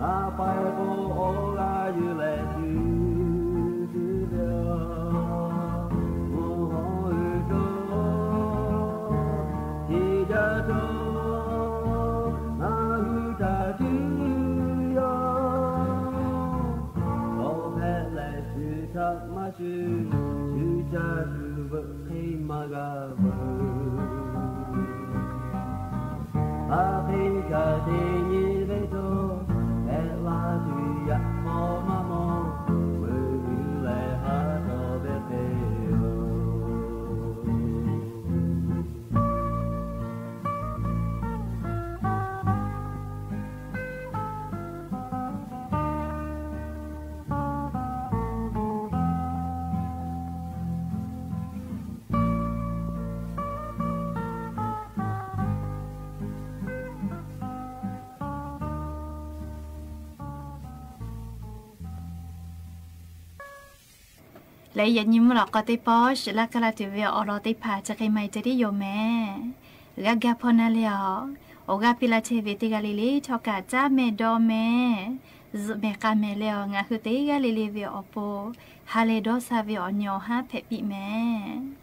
a paiˍ k'o awˬ g'aˇ yuˬ leh tuˬ tuˬ ve yoˬ. Mvuhˇ haw uiˍ htawˇ, tiꞈ jaˇ htawˇ, a hu taˍ tuˬ Teˇ nyi ve dawˇ hpehꞈ la tuˬ yaꞈ k'aw maˇ mawˬ, veuꞈ uiˍ leh haˉ dawˇ ve hk'e yoˬ. Leh yaꞈ nyi mvuhˇ lawꞈ k'aw teˇ pawˆ shiˍ laˇ kaˇ la tuˬ ve awˬ lawn teˇ hpaˍ chi hk'e maˇ heˆ ceh tiˉ yoˬ mehˍ. G'a ga hpawˇ na leh awˬ, awˬ g'aˇ piˇ laˇ chehˇ ve teˇ g'aˇ le le htawˇ kaꞈ caˉ mehˍ dawˇ mehˍ, zuhꞈ mehˍ k'a mehˍ leh awˬ, ngaˬ hui teˇ g'aˇ le le ve awˬ pon ha lehˬ dawˇ sha ve awˬ nyawˬ haˉ hpehꞈ piˇ mehˍ.